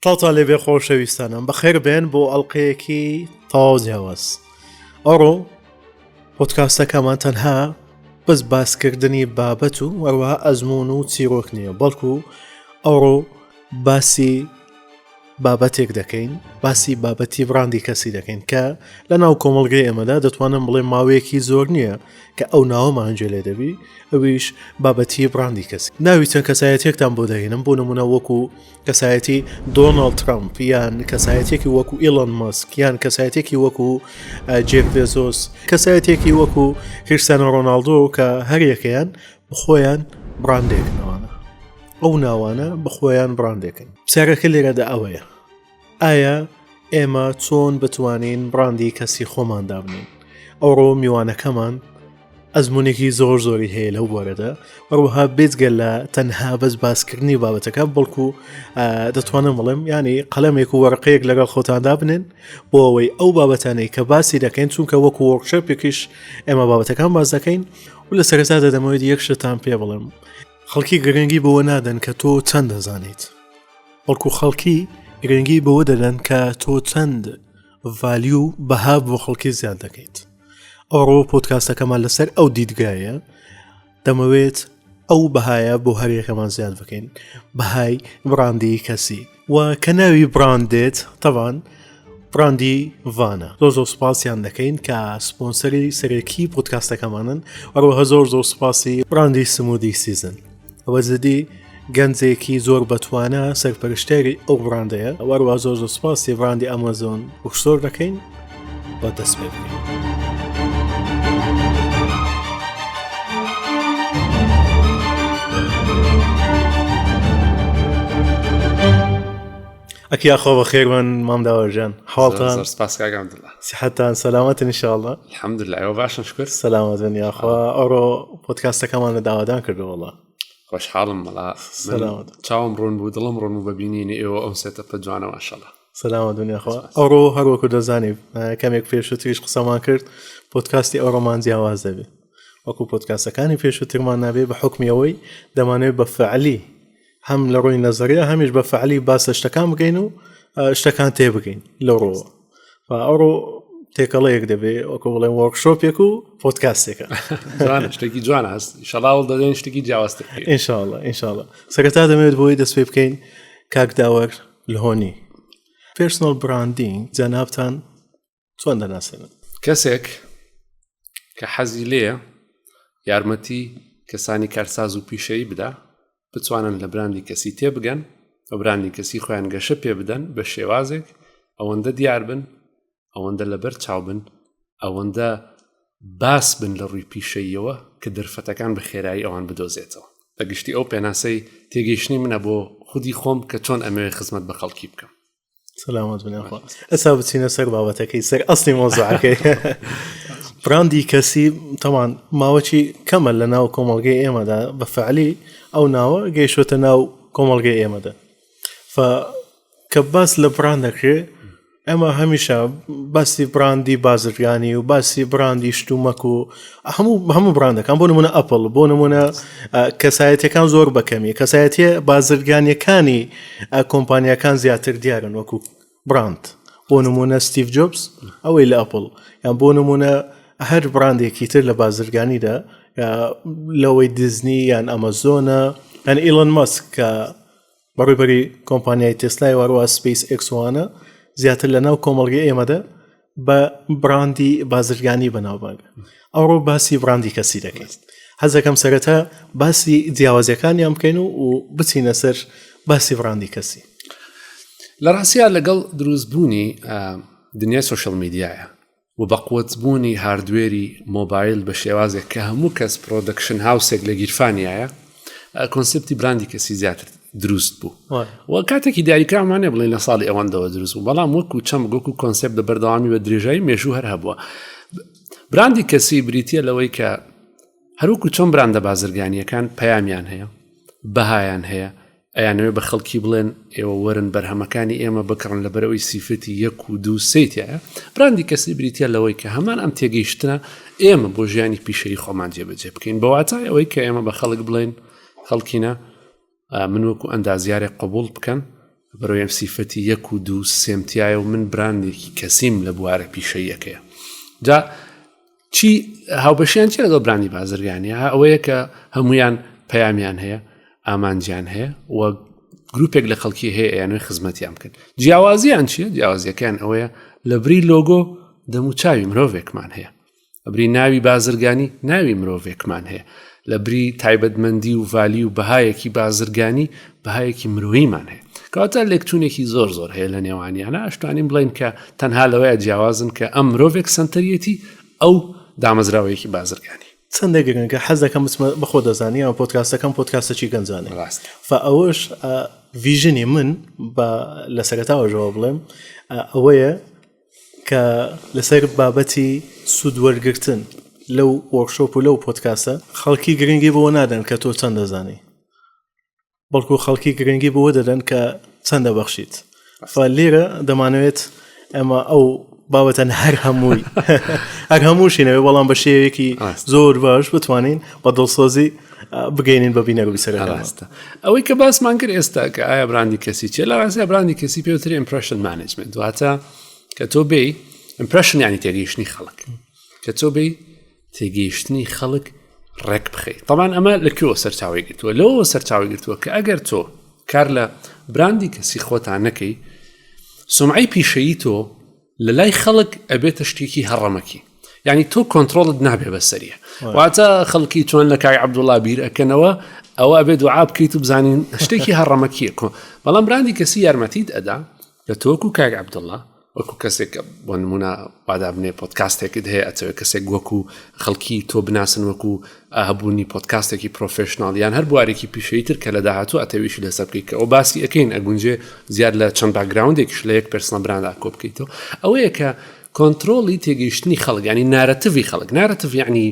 سڵاوتان لێبێ خۆشەویستانم بەخێر بێن بۆ ئەڵلقەیەکی تەواو جیاواز ئەوڕۆ پۆتکاستەکەمان تەنها بەس باسکردنی بابەت و وەروەها ئەزمون و چیرۆک نییە بەڵکو ئەوڕۆ باسی بابەتێک دەکەین باسی بابەتی بڕاندی کەسی دەکەین کە لە ناو کۆمەڵگەی ئێمەدا دەتوانم بڵێ ماوەیەکی زۆر نییە کە ئەو ناوەمان جێ لێ دەبی ئەویش بابەتی بڕاندی کەسی ناوی چەند کەسایەتێکتان بۆ دەهێنم بۆ نمونە وەکو کەسایەتی دۆناڵد ترامپ یان کەسایەتێکی وەکو ئیلۆن مەسک یان کەسایەتێکی وەکو جێف بێزۆس کەسایەتێکی وەکو کریستیانۆ ڕۆناڵدۆ کە هەریەکەیان بخۆیان بڕاندێکنەوانە ئەو ناوانە بخۆیان بڕاندێکن پرسیارەکە لێرەدا ئەوەیە ئایا ئێمە چۆن بتوانین بڕاندی کەسی خۆمان دابنین ئەوڕۆ میوانەکەمان ئەزمونێکی زۆر زۆری هەیە لەو بوارەدا هەروەها بێجگە لە تەنها بەس باسکردنی بابەتەکە بەڵکو دەتوانم بڵێم ینی قەلەمێک و وەرقەیەک لەگەڵ خۆتاندا بنێن بۆ ئەوەی ئەو بابەتانەی کە باسی دەکەین چونکە وەکو workshop ێکیش ئێمە بابەتەکان باس دەکەین و لە سەرەتا دەدەمەوێت یەک شتان پێ بڵێم خەڵکی گرنگی بەوە نادەن کە تۆ چەند دەزانیت بەڵکو خەڵکی گرنگی بەوە دەدەن کە تۆ چەند value بەها بۆ خەڵکی زیاد دەکەیت ئەوڕۆ پۆدکاستەکەمان لەسەر ئەو دیدگایە دەمەوێت ئەو بەهایە بۆ هەریەکەمان زیاد بکەین بەهای بڕاندی کەسی و کە ناوی بڕاندێت تەوان بڕاندی ڤانە زۆر زۆر سپاسیان دەکەین کە سپۆنسەری سەرەکی پۆدکاستەکەمانن هەروەها زۆر زۆر سپاسی بڕاندی سمودی سیزن ئەوە جدی گەنجێکی زۆر بەتوانە سەرپەرشتیاری ئەو بڕاندەیە وەروە زۆر زۆر سپاسی بڕاندی ئەمەزۆن bookstore دەکەین بە دەست پێ بکەین. ئەکی یاخوا بەخێربن مام داوەرجان حاڵتان زۆر سپاس کاک عەبدوڵڵا سیحەتان سەلامەتن ان شاء الله الحمد لله ئێوە باشن شکر سەلامەت بن یاخوا ئەوڕۆ پۆدکاستەکەمان لە داوادان کردو وەڵا خۆشحاڵم وەڵا من سەلامەت چاوم ڕوون بوو دڵم ڕوون بوو بە بینینی ئێوە ئەو setup ە جوانە ماشاءاللە سەلامەت بن یاخوا ئەوڕۆ هەروەکو دەزانی کەمێک پێشووتریش قسەمان کرد پۆدکاستی ئەوڕۆمان جیاواز دەبێت وەکو پۆدکاستەکانی پێشووترمان نابێ بە حوکمی ئەوەی دەمانەوێت بە فعلی هەم لە ڕووی نەزەریە هەمیش بە فعلی باس لە شتەکان بکەین و شتەکان تێ بگەین لەو ڕۆوە ئەوڕۆ تێکەڵەیەک دەبێ وەکو بڵێن workshop ێک و پۆدکاستێکە جوانە شتێکی جوانە هەست ئینشەڵا دەدەین شتێکی جیاوازتر بکەین ئینشاءاللە ئینشاءاللە سەرەتا دەمەوێت بۆی دەست پێ بکەین کاک داوەر لهۆنی personal branding جەنابتان چۆن دەناسێنن؟ کەسێک کە حەزی لێیە یارمەتی کەسانی کارساز و پیشەیی بدا بتوانن لە براندی کەسی تێبگەن و براندی کەسی خۆیان گەشە پێ بدەن بە شێوازێک ئەوەندە دیار بن ئەوەندە لەبەر چاو بن ئەوەندە باس بن لە ڕووی پیشەییەوە کە دەرفەتەکان بە خێرایی ئەوان بدۆزێتەوە بە گشتی ئەو پێناسەی تێگەیشتنی منە بۆ خودی خۆم کە چۆن ئەمەوێ خزمەت بە خەڵکی بکەم سەلامەت بن یاخوا ئەسا بچینە سەر بابەتەکەی سەر ئەسلی مۆزعەکەی براندی کەسی تەمان ماوەی کەمە لە ناو کۆمەڵگەی ئێمەدا بە فعلی ئەو ناوە گەیشتە ناو کۆمەڵگەی ئێمەدا ف کە باس لە براند دەکرێ ئەمە هەمیشە باسی براندی بازرگانی و باسی براندی شتومەک و هەموو هەموو براندەکان بۆ نمونە ئەپل بۆ نمونە کەسایەتەکان زۆر بەکەمی کەسایەتە بازرگانیەکانی کۆمپانیەکان زیاتر دیارن وەکو براند بۆ نمونە ستیڤ جۆبس ئەوەی لە ئەپل یان بۆ نمونە هەر براندێکی تر لە بازرگانیدا لەوەی دیزنی یان ئەمەزۆنە یان ئیلۆن مەسک کە بەڕێوبەری کۆمپانیای تێسلای واروا سپیس ئێکسوانە زیاتر لە ناو کۆمەڵگەی ئێمەدا بە براندی بازرگانی بەناوبانگە ئەوڕۆ باسی براندی کەسی دەکەین حەزەکەم سەرەتا باسی جیاوازیەکانیان بکەین و و بچینە سەر باسی براندی کەسی لە ڕاستیا لەگەڵ دروستبوونی دنیای سۆشیال میدیایە و بەقوەت بوونی hardware ی مۆبایل بە شێوازێک کە هەموو کەس production house ێک لە گیرفانیایە concept ی براندی کەسی زیاتر دروست بوو و کاتێکی دیاریکراومانێ بڵێن لە ساڵی ئەوەندەوە دروست بوو بەڵام وەکو چەمک وەکو concept بە بەردەوامی بە درێژایی مێژوو هەر هەبووە براندی کەسی بریتە لەوەی کە هەروەکو چۆن براندە بازرگانیەکان پەیامیان هەیە بەهایان هەیە ئەیانەوێ بە خەڵکی بڵێن ئێوە وەرن بەرهەمەکانی ئێمە بکڕن لەبەرئەوەی سیفەتی یەک و دوو سێی تیایە، براندی کەسی بریتیە لەوەی کە هەمان ئەم تێگەیشتنە ئێمە بۆ ژیانی پیشەیی خۆمان جێبەجێ بکەین بە واتای ئەوەی کە ئێمە بە خەڵک بڵێن خەڵکینە من وەکو ئەندازیارێک قبوڵ بکەن. بەرەوەی ئەم سیفەتی یەک و دوو سێم تایە و من براندێکی کەسیم لە بوارە پیشەیەکەیە جا چی هاوبەشیان چی لەگەڵ براندی بازرگانی ئەوەیە کە هەمویان پەیامیان هەیە ئامانجیان هەیە و گروپێک لە خەڵکی هەیە یانوی خزمەتیان بکەن جیاوازیان چییە جیاوازیەکان ئەوەیە لە بری لۆگۆ دەموچاوی مرۆڤێکمان هەیە لەبری ناوی بازرگانی ناوی مرۆڤێکمان هەیە، لەبری تایبەتمەندی و value و بەهایەکی بازرگانی بەهایەکی مرۆییمان هەیە. کەواتە لێکچوونێکی زۆر زۆر هەیە لە نێوانیانە ئەشتوانین بڵێین کە تەنها لەوەیە جیاوازن کە ئەم مرۆڤێک سەنتەریەتی ئەو دامەزراوەیەکی بازرگانی. چەندە گرنگە حەز دەکەم بچمە بەخۆ دەزانی ئەم پۆدکاستەکەم پۆدکاستەکی گەنجانە ڕاست فە ئەوەش vision ی من بە لە سەرەتاوەژەوە بڵێم ئەوەیە کە لەسەر بابەتی سوود وەرگرتن لەو workshop و لەو پۆدکاستە خەڵکی گرنگی بۆ نادەن کە تۆ چەند دەزانی بەڵکو خەڵکی گرنگی بۆ دەدەن کە چەند دەبەخشیت فە لێرە دەمانەوێت ئەمە ئەو بابەتەن هەر هەمووی هەر هەمووشینەوە بەڵام بە شێوەیەکی زۆر باش بتوانین بە دڵسۆزی بگەینین بە بینەر و بیسەرەکان. ڕاستە ئەوەی کە باسمان کرد ئێستا کە ئایا براندی کەسی چیە لە ڕاستیا براندی کەسی پێوتری impression management واتە کە تۆ بێی impression یعنی تێگەیشتنی خەڵک کە تۆ بێی تێگەیشتنی خەڵک ڕێک بخەیت طبعا ئەمە لە کوێوە سەرچاوی گرتووە لەوە سەرچاوی گرتووە کە ئەگەر تۆ کار لە براندی کەسی خۆتان نەکەی سمعی پیشەیی تۆ لە لای خەڵک ئەبێتە شتێکی هەڕەمەکی یعنی تۆ کۆنتترۆڵت نابێ بەسەریە واتە خەڵکی چۆن لە کای عبدوڵا بیر ئەکەنەوە ئەوە ئەبێ دوعا بکەیت و بزانین شتێکی هەڕەمەکیە کۆ بەڵام براندی کەسی یارمەتیت ئەدا لە تۆکو کاک عبدوڵا وەکو کەسێک بۆ نمونە وادابنێ پۆتکاستێکت هەیە ئەتەوێت کەسێک وەکو خەڵکی تۆ بناسن وەکو هەبوونی پۆدکاستێکی professional یان هەر بوارێکی پیشەیی تر کە لە داهاتوو ئەتەویشی لەسەر بکەیت کە ئەو باسی ئەەکەین ئەگونجێ زیاد لە چەند background ێکیش لە یەک personal brand ا کۆ بکەیتەوە ئەوەیە کە کۆنترۆڵی تێگەیشتنی خەڵک ینی narrative ی خەڵک narrative یعنی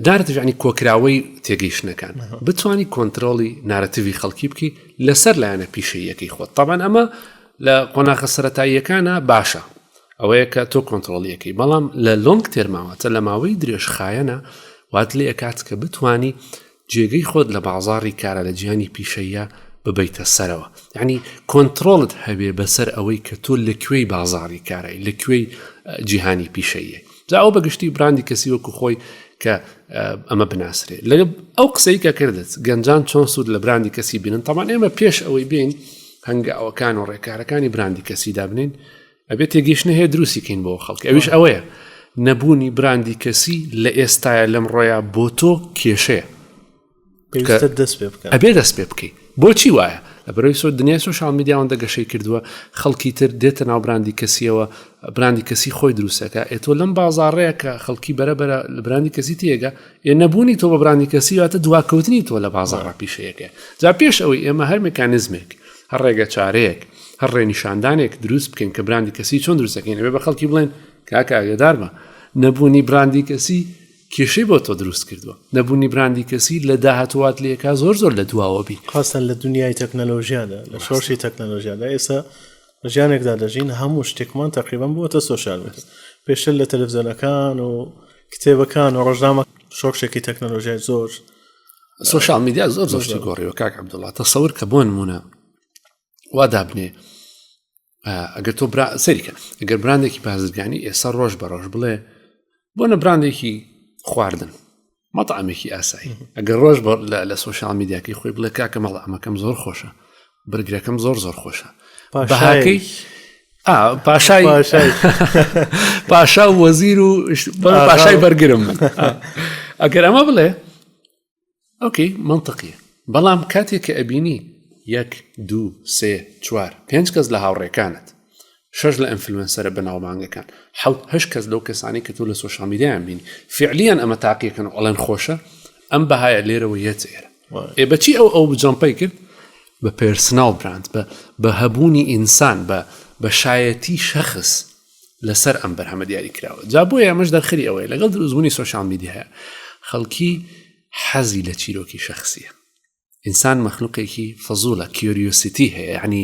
narrative ینی کۆکراوەی تێگەیشتنەکان بتانی کۆنترۆڵی narrative ی خەڵکی بکەی لەسەر لایەنە پیشەیەکەی خۆت تاوان ئەمە لە قۆناخە سەتاییەکانە باشە ئەوەیە کە تۆ کۆنتڕۆڵی ئەکەی بەڵام لە long term ا واتە لە ماوەی درێژخایەنە وات لێ ئەکات کە بتانی جێگەی خۆت لە بازاڕی کارە لە جیهانی پیشەیە ببیتە سەرەوە یعنی کۆنتترۆلت هەبێ بەسەر ئەوەی کە تۆ لە کوێی بازاڕی کارای لە کوێی جیهانی پیشەیە جا ئەو بەگشتی براندی کەسی وەکو خۆی کە ئەمە بناسرێ لە ئەو قسەی کە کردت گەنجان چۆن سوود لە براندی کەسی بینن تاوان ئێمە پێش ئەوەی بین هەنگاوەکان و ڕێکارەکانی براندی کەسی دابنین ئەبێت تێگەیشتنە هەیە دروستی کەین بۆ خەڵک ئەویش ئەوەیە نەبوونی براندی کەسی لە ئێستاە لەم ڕۆیا بۆ تۆ کێشەیە دەست پێ بکە ئەبێ دەست پێ بکەی بۆچی وایە لە بەرەوەی سۆ دنیای سۆشال میدیاوەندە گەشەی کردووە خەڵکی تر دێتە ناو براندی کەسیەوە براندی کەسی خۆی دروستەکە ئێ تۆ لەم بازاڕەیە کە خەڵکی بەرەبەرە لە براندی کەسی تێگە ئێ نەبوونی تۆ بە براندی کەسی واتە دواکەوتنی تۆ لە بازاڕە پیشەیەکە جا پێش ئەوەی ئێمە هەر مکانیزمێک هەر ڕێگە چارەیەک هەر ڕێنیشاندانێک دروست بکەین کە براندی کەسی چۆن دروست دەکەین ئەبێ بە خەڵکی بڵێن کاکە ئاگادار بە نەبوونی براندی کەسی کێشەی بۆ تۆ دروست کردووە نەبوونی براندی کەسی لە داهاتوات لەکە زۆر زۆر لە دواوە بی خاستن لە دنیای تەکنەلۆژیادا لە شۆڕشی تەکنەلۆژیادا ئێستا لە ژیانێکدا دەژین هەموو شتێکمان تقریبا بووەتە سۆشیال میدیا پێشتر لە تەلەڤزیۆنەکان و کتێبەکان و ڕۆژنامە شۆڕشێکی تەکنەلۆژیای زۆر سۆشیال میدیا زۆر زۆر شتی گۆڕیوە کاک عەبدوڵڵا تەسەور کە بۆ نمونە وا دابنێ ئەگەر تۆ سەریکە ئەگەر براندێکی بازرگانی ئێستا ڕۆژ بە ڕۆژ بڵێ بۆ نە براندێکی خواردن مەطعمێکی ئاسایی ئەگەر ڕۆژ لە سوۆشال میدیاکەی خۆی بڵێ کاکە مەڵامەکەم زۆر خۆشە برگرەکەم زۆر زۆر خۆشە بەهاکەی پاشای پاشا و وەزیر و پاشای بەرگرم من ئەگەر ئەمە بڵێ ئۆکەی مەنتقیە بەڵام کاتێک کە ئەبینی یەک دوو سێ چوار پێنج کەس لە هاوڕێکانت شەش لە influencer ە بەناوبانگەکان حەوت هەشت کەس لەو کەسانی کە تۆ لە سۆشیال میدیایان بینی فعلیان ئەمە تاقیەکەن و ئەڵێن خۆشە ئەم بەهایە لێرەوە یەت ئێرە ئێ بەچی ئەو ئەو jump ەی کرد بە personal brand بە بە هەبوونی ئینسان بە بە شایەتی شەخص لەسەر ئەم بەرهەمە دیاری کراوە جا بۆیە ئەمەش دەرخەری ئەوەیە لەگەڵ دروستبوونی سۆشیال میدیایە خەڵکی حەزی لە چیرۆکی شەخسیە ئینسان مەخلوقێکی فەزوڵە curiosity هەیە یعنی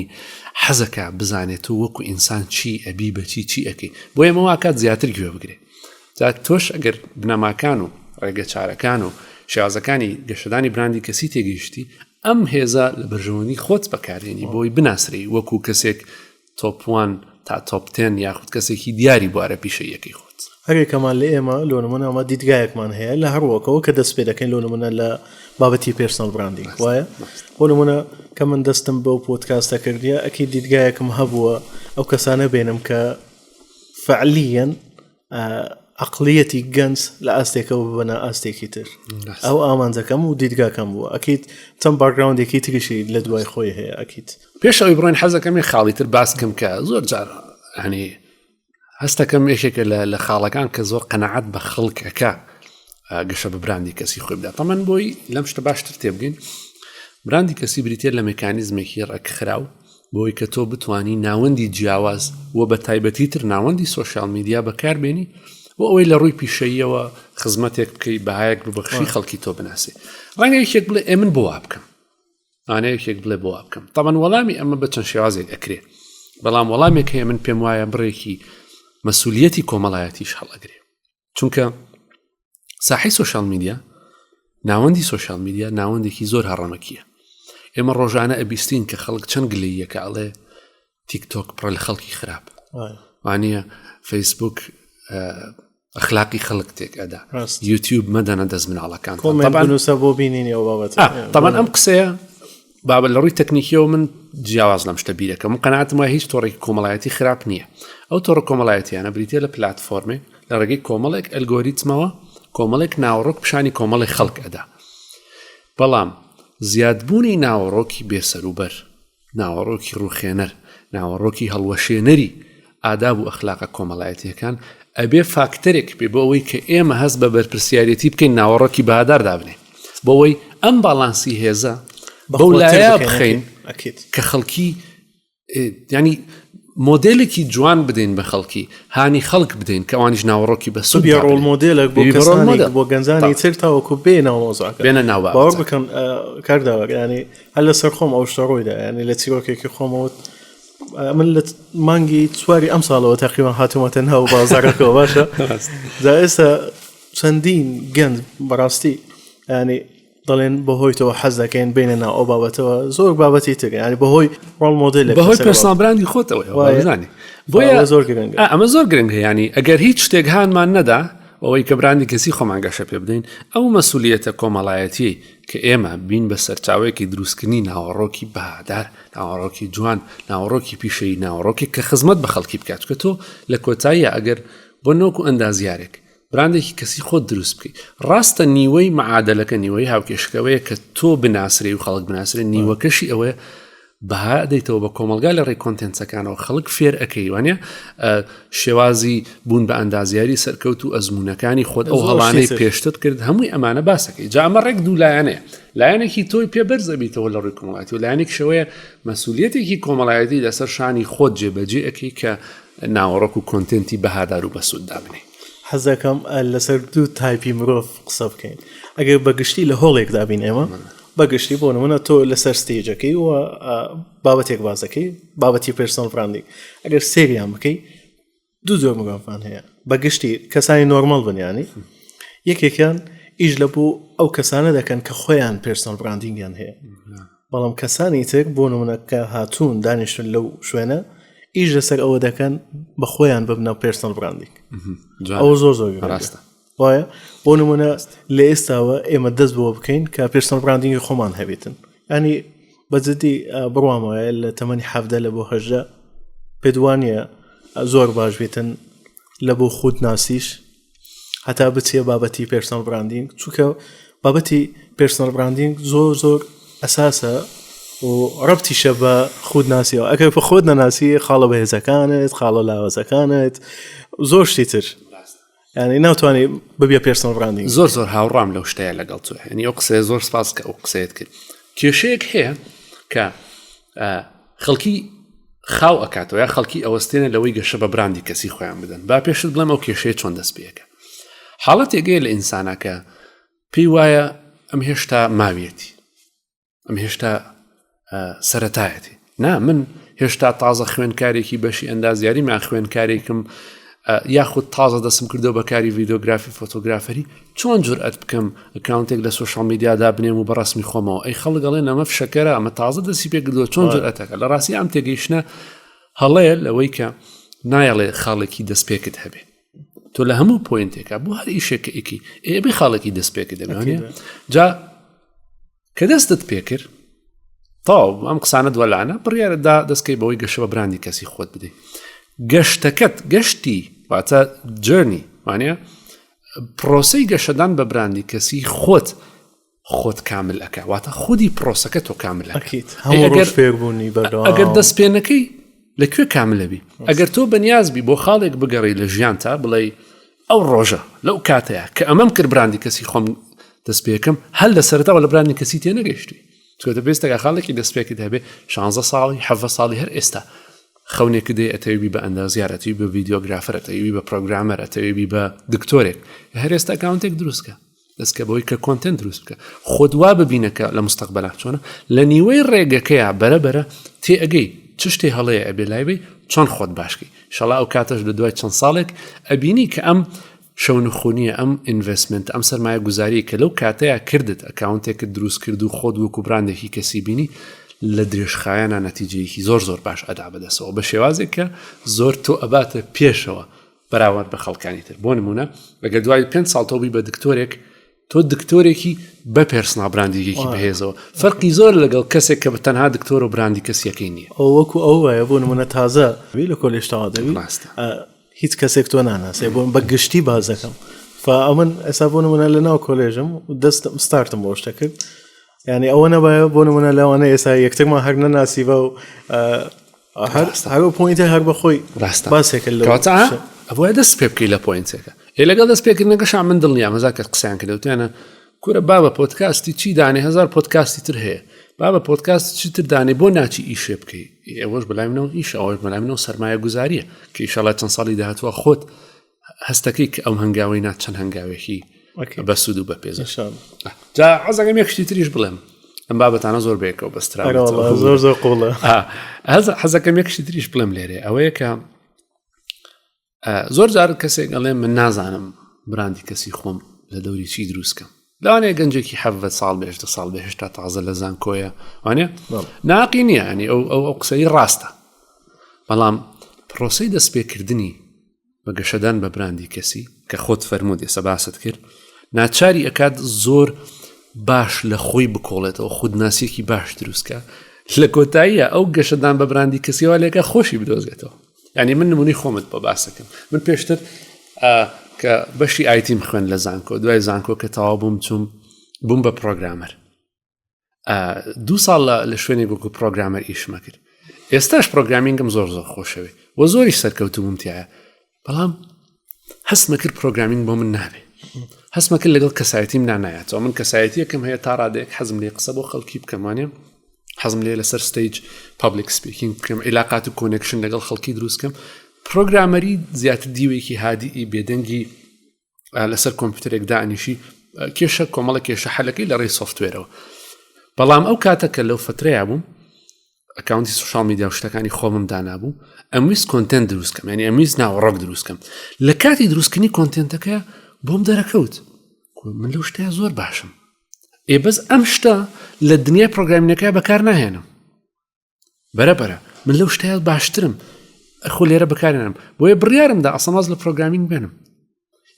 حەزەکە بزانێت و وەکو ئینسان چی ئەبی بەچی چی ئەەکەی بۆ ئێمە واکات زیاتر گوێ بگرێ جا تۆش ئەگەر بنەماکان و ڕێگە چارەکان و شێوازەکانی گەشەدانی براندی کەسی تێگەیشتی ئەم هێزە لە بەرژەوەندی خۆت بەکارێنی بۆی بناسری وەکو کەسێک top one تا top ten یاخود کەسێکی دیاری بوارە پیشەییەکەی خۆت. هەریەکەمان لە ئێمە لۆ نمونە ئەمە دیدگایەکمان هەیە لە هەروەکەوە کە دەست پێ دەکەین لۆ نمونە لە بابەتی personal branding وایە بۆ نمونە کە من دەستم بەو پۆدکاستە کردیە ئەکی دیدگایەکم هەبووە ئەو کەسانە بێنم کە فعلیەن عەقڵیەتی گەنج لە ئاستێکەوە ببەنە ئاستێکی تر ئەو ئامانجەکەم و دیدگاکەم بووە ئەکییت چەند background ێکی تریشی لە دوای خۆی هەیە ئەکییت پێش ئەوی بڕۆین حەزەکەمی خاڵی تر باس کەم کە زۆر جار هەنی هەستەکەم یەکێکە لە خاڵەکان کە زۆر قەنەعەت بە خەڵکەکە گەشە بە براندی کەسی خۆی بدات تەمەن بۆی لەم شتە باشتر تێبگەین براندی کەسی بریتە لە مکانیزمێکی ڕێکخراو بۆی کە تۆ بتانی ناوەندی جیاواز و بە تایبەتی تر ناوەندی social media بەکاربێنی بۆ ئەوەی لە ڕووی پیشەیەوە خزمەتێک بکەی بەهایەک ببەخشی خەڵکی تۆ بناسی ڕەنگە یەکێک بڵێ ئێ من بۆ وا بکەم ئانە یەکێک بڵێ بۆ وا بکەم تەبەن وەڵامی ئەمە بە چەند شێوازێک ئەکرێ بەڵام وەڵامێک هەیە من پێم وایە بڕێکی مەسولیەتی کۆمەڵایەتیش هەڵئەگرێ چونکە ساحی social media ناوەندی social media ناوەندێکی زۆر هەڕەمەکیە ئێمە ڕۆژانە ئەبیستین کە خەڵک چەند گلەیەکە ئەڵێ تیکتۆک پڕە لە خەڵکی خراپ وانە فەیسبوک ئەخلاقی خەڵک تێک ئەدا یوتیوب مەدەنە دەست مناڵەکان نووسە بۆ بینینی ئەو بابەت تەبەن ئەم قسەیە بابە لە ڕووی تەکنیکیەوە من جیاواز لەم شتە بیرەکەم و قەناعەتم وایە هیچ تۆڕێکی کۆمەڵایەتی خراپ نییە ئەو تۆڕە کۆمەڵایەتیانە بریتە لە پلاتفۆرمێک لە ڕێگەی کۆمەڵێک ئەلگۆریتمەوە کۆمەڵێک ناوەڕۆک پیشانی کۆمەڵێک خەڵک ئەدا بەڵام زیادبوونی ناوەڕۆکی بێسەروبەر ناوەڕۆکی ڕووخێنەر، ناوەڕۆکی هەڵوەشێنەری ئاداب و ئەخلاقە کۆمەڵایەتییەکان، ئەبێ فاکتەرێک بێ بۆ ئەوەی کە ئێمە هەست بە بەرپرسیارێتی بکەین ناوەڕۆکی بەهادار دابنێین، بۆ ئەوەی ئەم باڵانسی هێزە بەو لایە بخەین کە خەڵکی ینی مۆدێلێکی جوان بدەین بە خەڵکی هانی خەڵک بدەین کە ئەوانیش ناوەڕۆکی بە سوود role model ێک بۆ کەسانێک بۆ گەنجانی تر تاوەکو بێ ناو مەوزوعەکە بێنە ناو باوەڕ بکەن کاک داوەر ینی هەر لەسەر خۆم ئەو شتە ڕوویدا ینی لە چیرۆکێکی خۆمەوە من لە مانگی چواری ئەم ساڵەوە تاقیمان هاتوومەتە ناو بازارەکەەوە باشە جا ئێستا چەندین گەنج بەڕاستی ینی دەڵێن بەهۆی تۆ حەز دەکەین بینە ناو ئەو بابەتەوە زۆر بابەتی تر ینی بەهۆی role model بەهۆی personal brand ی خۆتەوە بزانانی بۆیە زۆر گرنگ ئەمە زۆر گرنگ ینی ئەگەر هیچ شتێک هانمان نەدا ئەوەی کە براندی کەسی خۆمان گەشە پێ بدەین ئەو مەسولیەتە کۆمەڵایەتی کە ئێمە بین بە سەرچاوەیەکی دروستکردنی ناوەڕۆکی بەهادار ناوەڕۆکی جوان ناوەڕۆکی پیشەیی ناوەڕۆکی کە خزمەت بە خەڵکی بکات کە تۆ لە کۆتاییە ئەگەر بۆ نۆک و ئەندازیارێک براندێکی کەسی خۆت دروست بکەیت ڕاستە نیوەی معادلەکە نیوەی هاوکێشکەوەیە کە تۆ بناسرێ و خەڵک بناسرێ نیوەکەشی ئەوەیە بەها ئەدەیتەوە بە کۆمەڵگا لە ڕێی content ەکانەوە خەڵک فێر ئەەکەی وانە شێوازی بوون بە ئەندازیاری سەرکەوت و ئەزمونونەکانی خۆت ئەو هەڵانەی پێشتر کرد هەمووی ئەمانە باسەکەی جا ئەمە ڕێک دوو لایەنەیە لایەنێکی تۆی پێ بەرزەبیتەوە لە ڕووی کۆمەڵایەتی و لایەنێک شەوەیە مەسوولەتێکی کۆمەڵایەتی لەسەر شانی خۆت جێبەجێ ئەەکەی کە ناوەڕۆک و content ی بەهادار و بەسوود دابنێ. حەزەکەم لەسەر دوو type ی مرۆڤ قسە بکەین ئەگەر بەگشتی لە هۆڵێکدا بین ئێمە بەگشتی بۆ نمونە تۆ لەسەر stage ەکەی و بابەتێک بازەکەی بابەتی personal branding ئەگەر سێریان بکەی دوو زۆر مرۆڤمان هەیە بەگشتی کەسانی normal بنیانی یەکێکیان ئیش لە بۆ ئەو کەسانە دەکەن کە خۆیان personal branding یان هەیە بەڵام کەسانی تر بۆ نمونە کە هاتوون دانیشتون لەو شوێنە ئیش لەسەر ئەوە دەکەن بە خۆیان ببنە personal branding ئەوە زۆر زۆر ڕاستە وایە بۆ نمونە لە ئێستاوە ئێمە دەست بۆ بکەین کە personal branding ی خۆمان هەبێتن ینی بەجددی بڕوام وایە لە تەمەنی حەفدە لە بۆ هەژدە پێدوانە زۆر باش بێتن لە بۆ خود ناسیش هەتا بچیە بابەتی personal branding چونکە بابەتی personal branding زۆر زۆر ئەساسە و ڕەبتیشە بە خود ناسیەوە ئەگەر بە خۆت نەناسی خاڵە بەهێزەکانت خاڵە لاوازەکانت زۆر شتی تر ینی ناتوانانی ببیە personal branding زۆر زۆر هاوڕام لەو شتەیە لەگەڵ تۆ ینی ئەو قسەیە زۆر سپاس کە ئەو قسەیەت کرد کێشەیەک هەیە کە خەڵکی خاو ئەکاتەوە یا خەڵکی ئەوەستێنە لەوەی گەشە بە براندی کەسی خۆیان بدەن با پێشت بڵێم ئەو کێشەیە چۆن دەست پێەکە حاڵەتێک هەیە لە ئینسانەکە پێی وایە ئەم هێشتا ماویەتی ئەم هێشتا سەتایەتی نا من هێشتا تازە خوێنکارێکی بەشی ئەندازیاریمان خوێنکارێکم یاخود تازە دەسم کردەوە بە کاری ڤیددیوگرافی فۆتۆگرافەری چۆن جورئەت بکەم account ێک لە social media دابنێم و بەڕسمی خۆمەوە ئەی خەڵک ئەڵێن ئەمە فشەکەرە ئەمە تازە دەستی پێکردووە چۆن جورئەتەکە لە ڕاستی ئەم تێگەیشتە هەڵەیە لەوەی کە نایەڵێ خاڵێکی دەستپێکت هەبێ تۆ لە هەموو point ێکە بۆ هەر ئیشێک کە ئیکی ئێبێ خاڵێکی دەستپێکت دەبێ جا کە دەستت پێکرد تەواو ئەم قسانە دووەلانە بڕیارە دا دەستکەی بەوەی گەشە بە براندی کەسی خۆت بدەیت گەشتەکەت گەشتی واتە journey وانە پرۆسی گەشەدان بە براندی کەسی خۆت خۆت کامل ئەەکە واتە خودی پرۆسەکە تۆ کامل ئەگەر فێربوونی ئەگەر دەست پێ نەکەی لە کوێ کاملەبی ئەگەر تۆ بەنیاز بی بۆ خاڵێک بگەڕی لە ژیان تا بڵێ ئەو ڕۆژە لەو کاتەیە کە ئەمەم کرد براندی کەسی خۆم دەست پێکەم هەر لە سەرتاوە لە براندی کەسی تێ نەگەیشتوی چونکە دە پێستەکە خاڵێکی دەستپێکت هەبێ 16 ساڵی حەڤە ساڵی هەر ئێستا خەونێک دێ ئەتەوێ بی بە ئەندازیار ئەتەوێ بە videographer ئەتەوێ بە programmer ئەتەوێ بی بە دکتۆرێک هەر ئێستا account ێک دروستکە دەستکە بەوەی کە content دروست بکە خۆت وا ببینە کە لە مستەقبەلا چۆنە لە نیوەی ڕێگەکەیا بەرە بەرە تێ ئەگەی چ شتێ هەڵەیە ئەبێ لای بەی چۆن خۆت باشکەی شەڵا ئەو کاتەش لە دوای چەند ساڵێک ئەبینی کە ئەم شەونخونیە ئەم investment ئەم سەرمایە گوزاری کە لەو کاتەیە کردت account ێکت دروست کرد و خۆت وەکو براندێکی کەسی بینی لە درێژخایەنە نەتیجەیەکی زۆر زۆر باش ئەدا بەدەسەوە بە شێوازێک کە زۆر تۆ ئەباتە پێشەوە بەراورد بە خەڵکانی تر بۆ نمونە ئەگەر دوای پێ ساڵ تۆ بی بە دکتۆرێک تۆ دکتۆرێکی بە personal branding ێکی بەهێزەوە فەرقی زۆر لەگەڵ کەسێک کە بە تەنها دکتۆر و براندی کەسیەکەی نییە ئەو وەکو ئەو وایە بۆ نمونە تازە بی لە کۆلێژ تەواو دەبی ڕاستە. هیچ کەسێک تۆ ناناسێ بۆ بە گشتی باز دەکەم فئەمن ئێستا بۆ نمونە لە ناو کۆلێژم و دەستم ستارتم بۆ شتە کرد یعنی ئەوە نەبایە بۆ نمونە لەوانە ئێستا یەکترمان هەر نەناسیبە و هەر هەر point ە هەر بەخۆی ڕاستە باسێکە لە کەواتە ئەبوایە دەست پێ بکەی لە point ێکە ئێ لەگەڵ دەست پێکردنەکەشا من دڵنیام هەزار کەس قسەیان کرد وتیانە کورە بابە پۆدکاستی چی دانێ هەزار پۆدکاستی تر هەیە بابە پۆدکاستی چی تر دانێ بۆ ناچی ئیشێ بکەی ئێوەش بەلای منەوە ئیش ئەوەش بەلای منەوە سەرمایە گوزاریە کە ئیشەڵا چەند ساڵی داهاتوە خۆت هەستەکەی کە ئەم هەنگاوەی نا چەند هەنگاوێکی بەسوود و بەپێزە جا حەزەکەم یەک شتی تریش بڵێم ئەم بابەتانە زۆر بەیەکەوە بەسترا زۆر زۆر قوڵە حەزەکەم یەک شتی تریش بڵێم لێرێ ئەوەیە کە زۆر جار کەسێک ئەڵێ من نازانم براندی کەسی خۆم لە دەوری چی دروستکەم لەوانەیە گەنجێکی حەڤە ساڵ بێشتە ساڵ بێ هێشتا تازە لە زانکۆیە وانە ناقی نییە ینی ئەو ئەو ئەو قسەی ڕاستە بەڵام پرۆسی دەستپێکردنی بە گەشەدان بە براندی کەسی کە خۆت فەرمووت ئێستا باست کرد ناچاری ئەکات زۆر باش لە خۆی بکۆڵێتەوە خودناسیەکی باش دروستکە لە کۆتاییە ئەو گەشەدان بە براندی کەسیەوە لێکە خۆشی بدۆزێتەوە ینی من نمونی خۆمت بۆ باسەکەم من پێشتر کە بەشی IT م خوێن لە زانکۆ دوای زانکۆ کە تەواو بووم چوم بووم بە programmer دوو ساڵ لە شوێنێک وەکو programmer ئیشمە کرد ئێستاش programming م زۆر زۆر خۆشەوێ و زۆریش سەرکەوتو بووم تایە بەڵام هەستمە کرد programming بۆ من نابێ هەستمە کرد لەگەڵ کەسایەتیم نانایەتەوە من کەسایەتیەکەم هەیە تا ڕادێک حەزم لێ قسە بۆ خەڵکی بکەمانێ حەزم لێ لەسەر stage public speaking بکەم عیلاقات و connection لەگەڵ خەڵکی دروستکەم programmer ی زیاتر دیوێکی هادیئی بێدەنگی لەسەر کۆمپیوتەرێک دانیشی کێشە کۆمەڵە کێشە حەلەکەی لە ڕێی software ەوە بەڵام ئەو کاتە کە لەو فترەیە بووم account ی social media و شتەکانی خۆمم دانابوو ئەمویست content دروستکەم ینی ئەمویست ناوەڕۆک دروستکەم لە کاتی دروستکردنی content ەکە بۆم دەرەکەوت من لەو شتەیە زۆر باشم ئێ بەس ئەم شتە لە دنیای programming ەکە بەکار ناهێنم بەرە بەرە من لەو شتەیە باشترم خۆ لێرە بەکارێنم بۆیە بڕیارم دا ئەسڵەن واز لە programming بێنم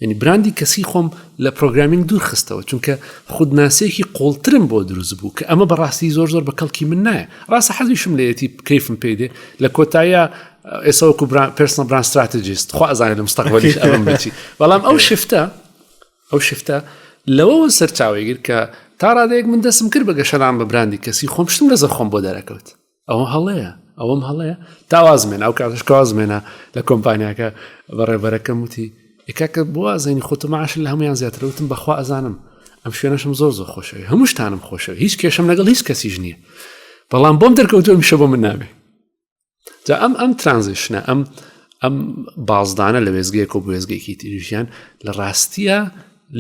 یعنی براندی کەسی خۆم لە programming دوور خستەوە چونکە خودناسێکی قوڵترم بۆ دروست بوو کە ئەمە بەڕاستی زۆر زۆر بە کەڵکی من نایە ڕاستە حەزیشم لێتی کەیفم پێ دێ لە کۆتاییە ئێستا وەکو personal brand strategist خوا ئەزانێت لە مستەقبەلیش ئەمەم بچی بەڵام ئەو shift ە ئەو shift ە لەوەوە سەرچاوەی گرت کە تا ڕادەیەک من دەستم کرد بە گەشەدان بە براندی کەسی خۆم شتم لەسەر خۆم بۆ دەرەکەوت ئەوە هەڵەیە ئەوەم هەڵەیە تا وازمێن ئەو کاتش کە وازمێنە لە کۆمپانیاکە بەڕێبەرەکەم وتی کاکە بۆ وازێنی خۆت معاش لە هەمویان زیاتر وتم بەخوا ئەزانم ئەم شوێنەشم زۆر زۆر خۆشەوێ هەموو شتانم خۆشەوێ هیچ کێشەم لەگەڵ هیچ کەسیش نییە بەڵام بۆم دەرکەوتووە میشە بۆ من نابێ جا ئەم ئەم transition ە ئەم ئەم بازدانە لە وێزگەیەک و وێزگەیەکی تریژیان لە ڕاستیە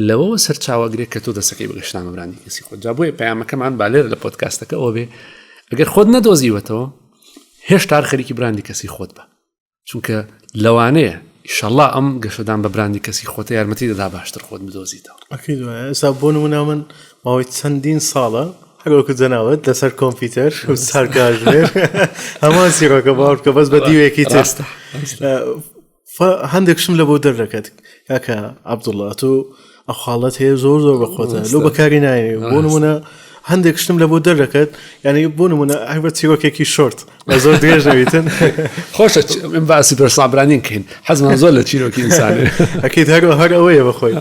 لەوەوە سەرچاوەگرێت کە تۆ دەسەکەی بگەشتان بە براندی کەسی خۆت جا بۆیە پەیامەکەمان بالێر لە پۆدکاستەکە ئەوە بێ ئەگەر خۆت نەدۆزیوەتەوە هێشتا خەریکی براندی کەسی خۆت بە چونکە لەوانەیە ئیشەڵا ئەم گەشەدان بە براندی کەسی خۆتە یارمەتی دەدا باشتر خۆت بدۆزیتەوە. ئەکید وایە ئێستا بۆ نمونە من ماوەی چەندین ساڵە هەر وەکو جەناوت لەسەر کۆمپیوتەر و چار کاژمێر هەمان چیرۆکە باوەڕ بکە بەس بە دیوێکی تر ڕاستە ڕاستە. هەندێک شتم لە بۆ دەردەکەت کاکە عەبدوڵڵا تۆ ئەو خاڵەت هەیە زۆر زۆر بە خۆتە لۆ بەکاری نایێ بۆ نمونە هەندێک شتم لە بۆ دەردەکەت یعنی بۆ نمونە هەر بە چیرۆکێکی شۆرت بە زۆر درێژ نەویتن خۆشە من باسی personal branding کەین حەزمان زۆر لە چیرۆکی ئینسانێ ئەکید هەر هەر ئەوەیە بەخۆی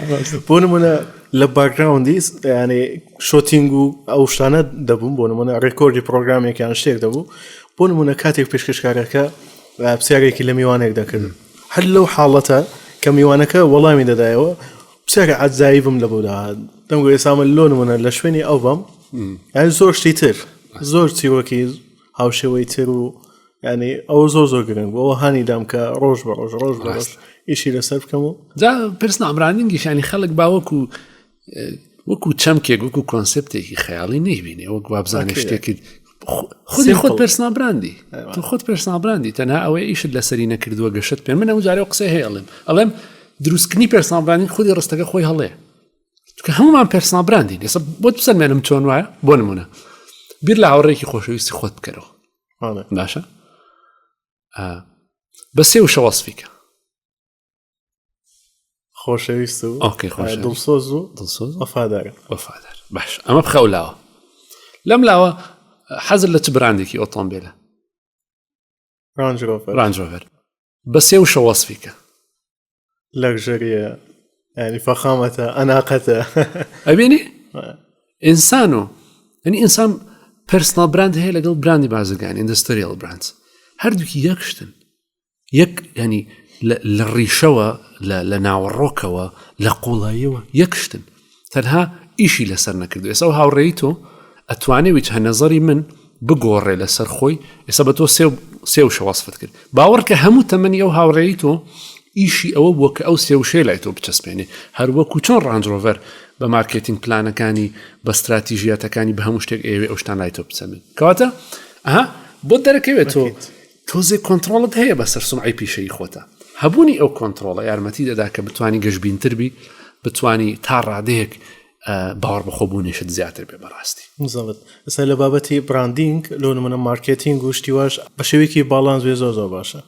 بۆ نمونە لە background ی ینی shooting و ئەو شتانە دەبووم بۆ نمونە record ی پرۆگرامێکیان شتێک دەبوو بۆ نمونە کاتێک پێشکەشکارەکە پرسیارێکی لە میوانێک دەکرد هەر لەو حاڵەتە کە میوانەکە وەڵامی دەدایەوە پرسیارە عەجایبم لە بۆ داهات دەمگو ئێستا من لۆ نمونە لە شوێنی ئەو بم یعنی زۆر شتی تر زۆر چیرۆکی هاوشێوەی تر و ینی ئەوە زۆر زۆر گرنگ بوو ئەوە هانی دام کە ڕۆژ بە ڕۆژ ڕۆژ بە ڕۆژ ئیشی لەسەر بکەم و جا personal branding یش ینی خەڵک باوەکو وەکو چەمکێک وەکو concept ێکی خەیاڵی نەیبینێ وەک وابزانێ شتێکی خودی خۆت personal brand ی تۆ خۆت personal brand ی تەنها ئەوەی ئیشت لەسەری نەکردووە گەشت پێ من ئەو جارێ قسەی هەیە ئەڵێم ئەڵێم دروستکردنی personal branding خودی ڕستەکە خۆی هەڵەیە چونکە هەمومان personal brand ین ئێستا بۆت بسەلمێنم چۆن وایە بۆ نمونە بیر لە هاوڕێکی خۆشەویستی خۆت بکەرەوە باشە بە سێ وشە وەسفیکە خۆشەویست و okay خۆش دڵسۆز و دڵسۆز وەفادار وەفادار باش ئەمە بخەو لاوە لەم لاوە حەزر لە چ براندێکی ئۆتۆمبیلە Range Rover Range Rover بە سێ وشە وەسفیکە luxury ە ینی فەخامەتە ئەناقەتە ئەبینی ئینسان و ینی ئینسان personal brand هەیە لەگەڵ براندی بازرگانی industrial brand هەردووکی یەکشتن یەک ینی لە ڕیشەوە لە ناوەڕۆکەوە لە قوڵاییەوە یەک شتن تەنها ئیشی لەسەر نەکردو ئێستا و هاوڕێی تۆ ئەتوانێ ویچ هەنەزەری من بگۆڕێ لەسەر خۆی ئێستا بە تۆ سێ وشە وەسفت کرد باوەڕکە هەموو تەمەنی ئەو هاوڕێی تۆ ئیشی ئەوە بووە کە ئەو سێ وشەی لای تۆ بچەسپێنێ هەروەکو چۆن Range Rover بە marketing plan ەکانی بە ستراتیژیاتەکانی بە هەموو شتێک ئەوێ ئەو شتان لای تۆ بچەمێن کەواتە ئەها بۆ دەرەکەوێت تۆ تۆزێک کۆنتڕۆڵت هەیە بەسەر سومعەی پیشەیی خۆتا. هەبوونی ئەو کۆنتڕۆڵە یارمەتی دەدا کە بتوانی گەشبینتر بی، بتوانی تا ڕادەیەک باوەڕ بەخۆبوونیشت زیاتر بێ بەڕاستی. بزەبت. ئێستا لە بابەتی branding لۆ نمونە مارکێتینگ و شتی واش بە شێوەیەکی باڵانس بێ زۆر زۆر باشە.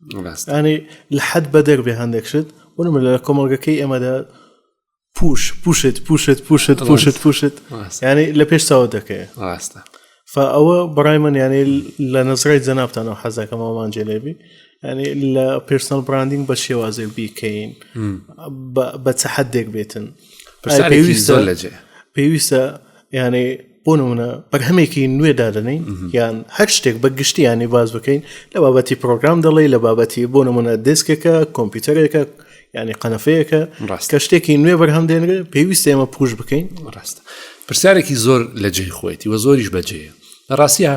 ڕاستە. یانی لە حەد بەدەر بێ هەندێک شت بۆ نمونە لە کۆمەڵگەکەی ئێمەدا push push ت push ت push ت push ت push ت ینی لە پێش چاوە دەکەی ڕاستە فئەوە بەڕای من ینی لە نظرەی جەنابتانەوە حەزەکەم ئەومان جێلێبی ینی لە personal branding بە شێوازێک بیکەین بە چ حدێک بێتن پێویستە لەجێ پێویستە یانێ بۆ نمونە بەرهەمێکی نوێ دادەنین یان هەر شتێک بە گشتی ینی باز بکەین لە بابەتی پرۆگرام دەڵێ لە بابەتی بۆ نمونە دەسکێکە کۆمپیوتەرێکە ینی قەنەفەیەکە ڕاست کە شتێکی نوێ بەرهەم دێنرێ پێویستە ئێمە push بکەین ڕاستە پرسیارێکی زۆر لە جێی خۆیەتی و زۆریش بەجێیە لە ڕاستە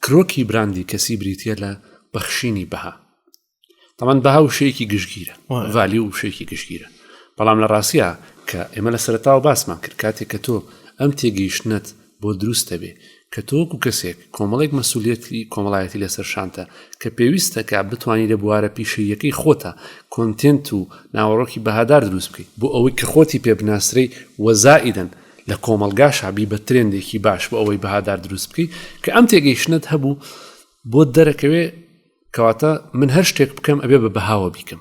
کرۆکی براندی کەسی بریتە لە بەخشینی بەها تەمان بەها وشەیەکی گشتگیرە value وشەیەکی گشتگیرە بەڵام لە ڕاستە کە ئێمە لە سەرتاوە باسمان کرد کاتێک کە تۆ ئەم تێگەیشتنت بۆ دروست دەبێ کە تۆ وەکو کەسێک کۆمەڵێک مەسولیەتی کۆمەڵایەتی لەسەر شانتە کە پێویستە کە بتانی لە بوارە پیشەیەکەی خۆتە content و ناوەڕۆکی بەهادار دروست بکەیت بۆ ئەوەی کە خۆتی پێ بناسرێی وەزائیدەن لە کۆمەڵگاشا بی بە ترێندێکی باش بۆ ئەوەی بەهادار دروست بکەیت کە ئەم تێگەیشتنت هەبوو بۆ دەرەکەوێ کەواتە من هەر شتێک بکەم ئەبێ بە بەهاوە بیکەم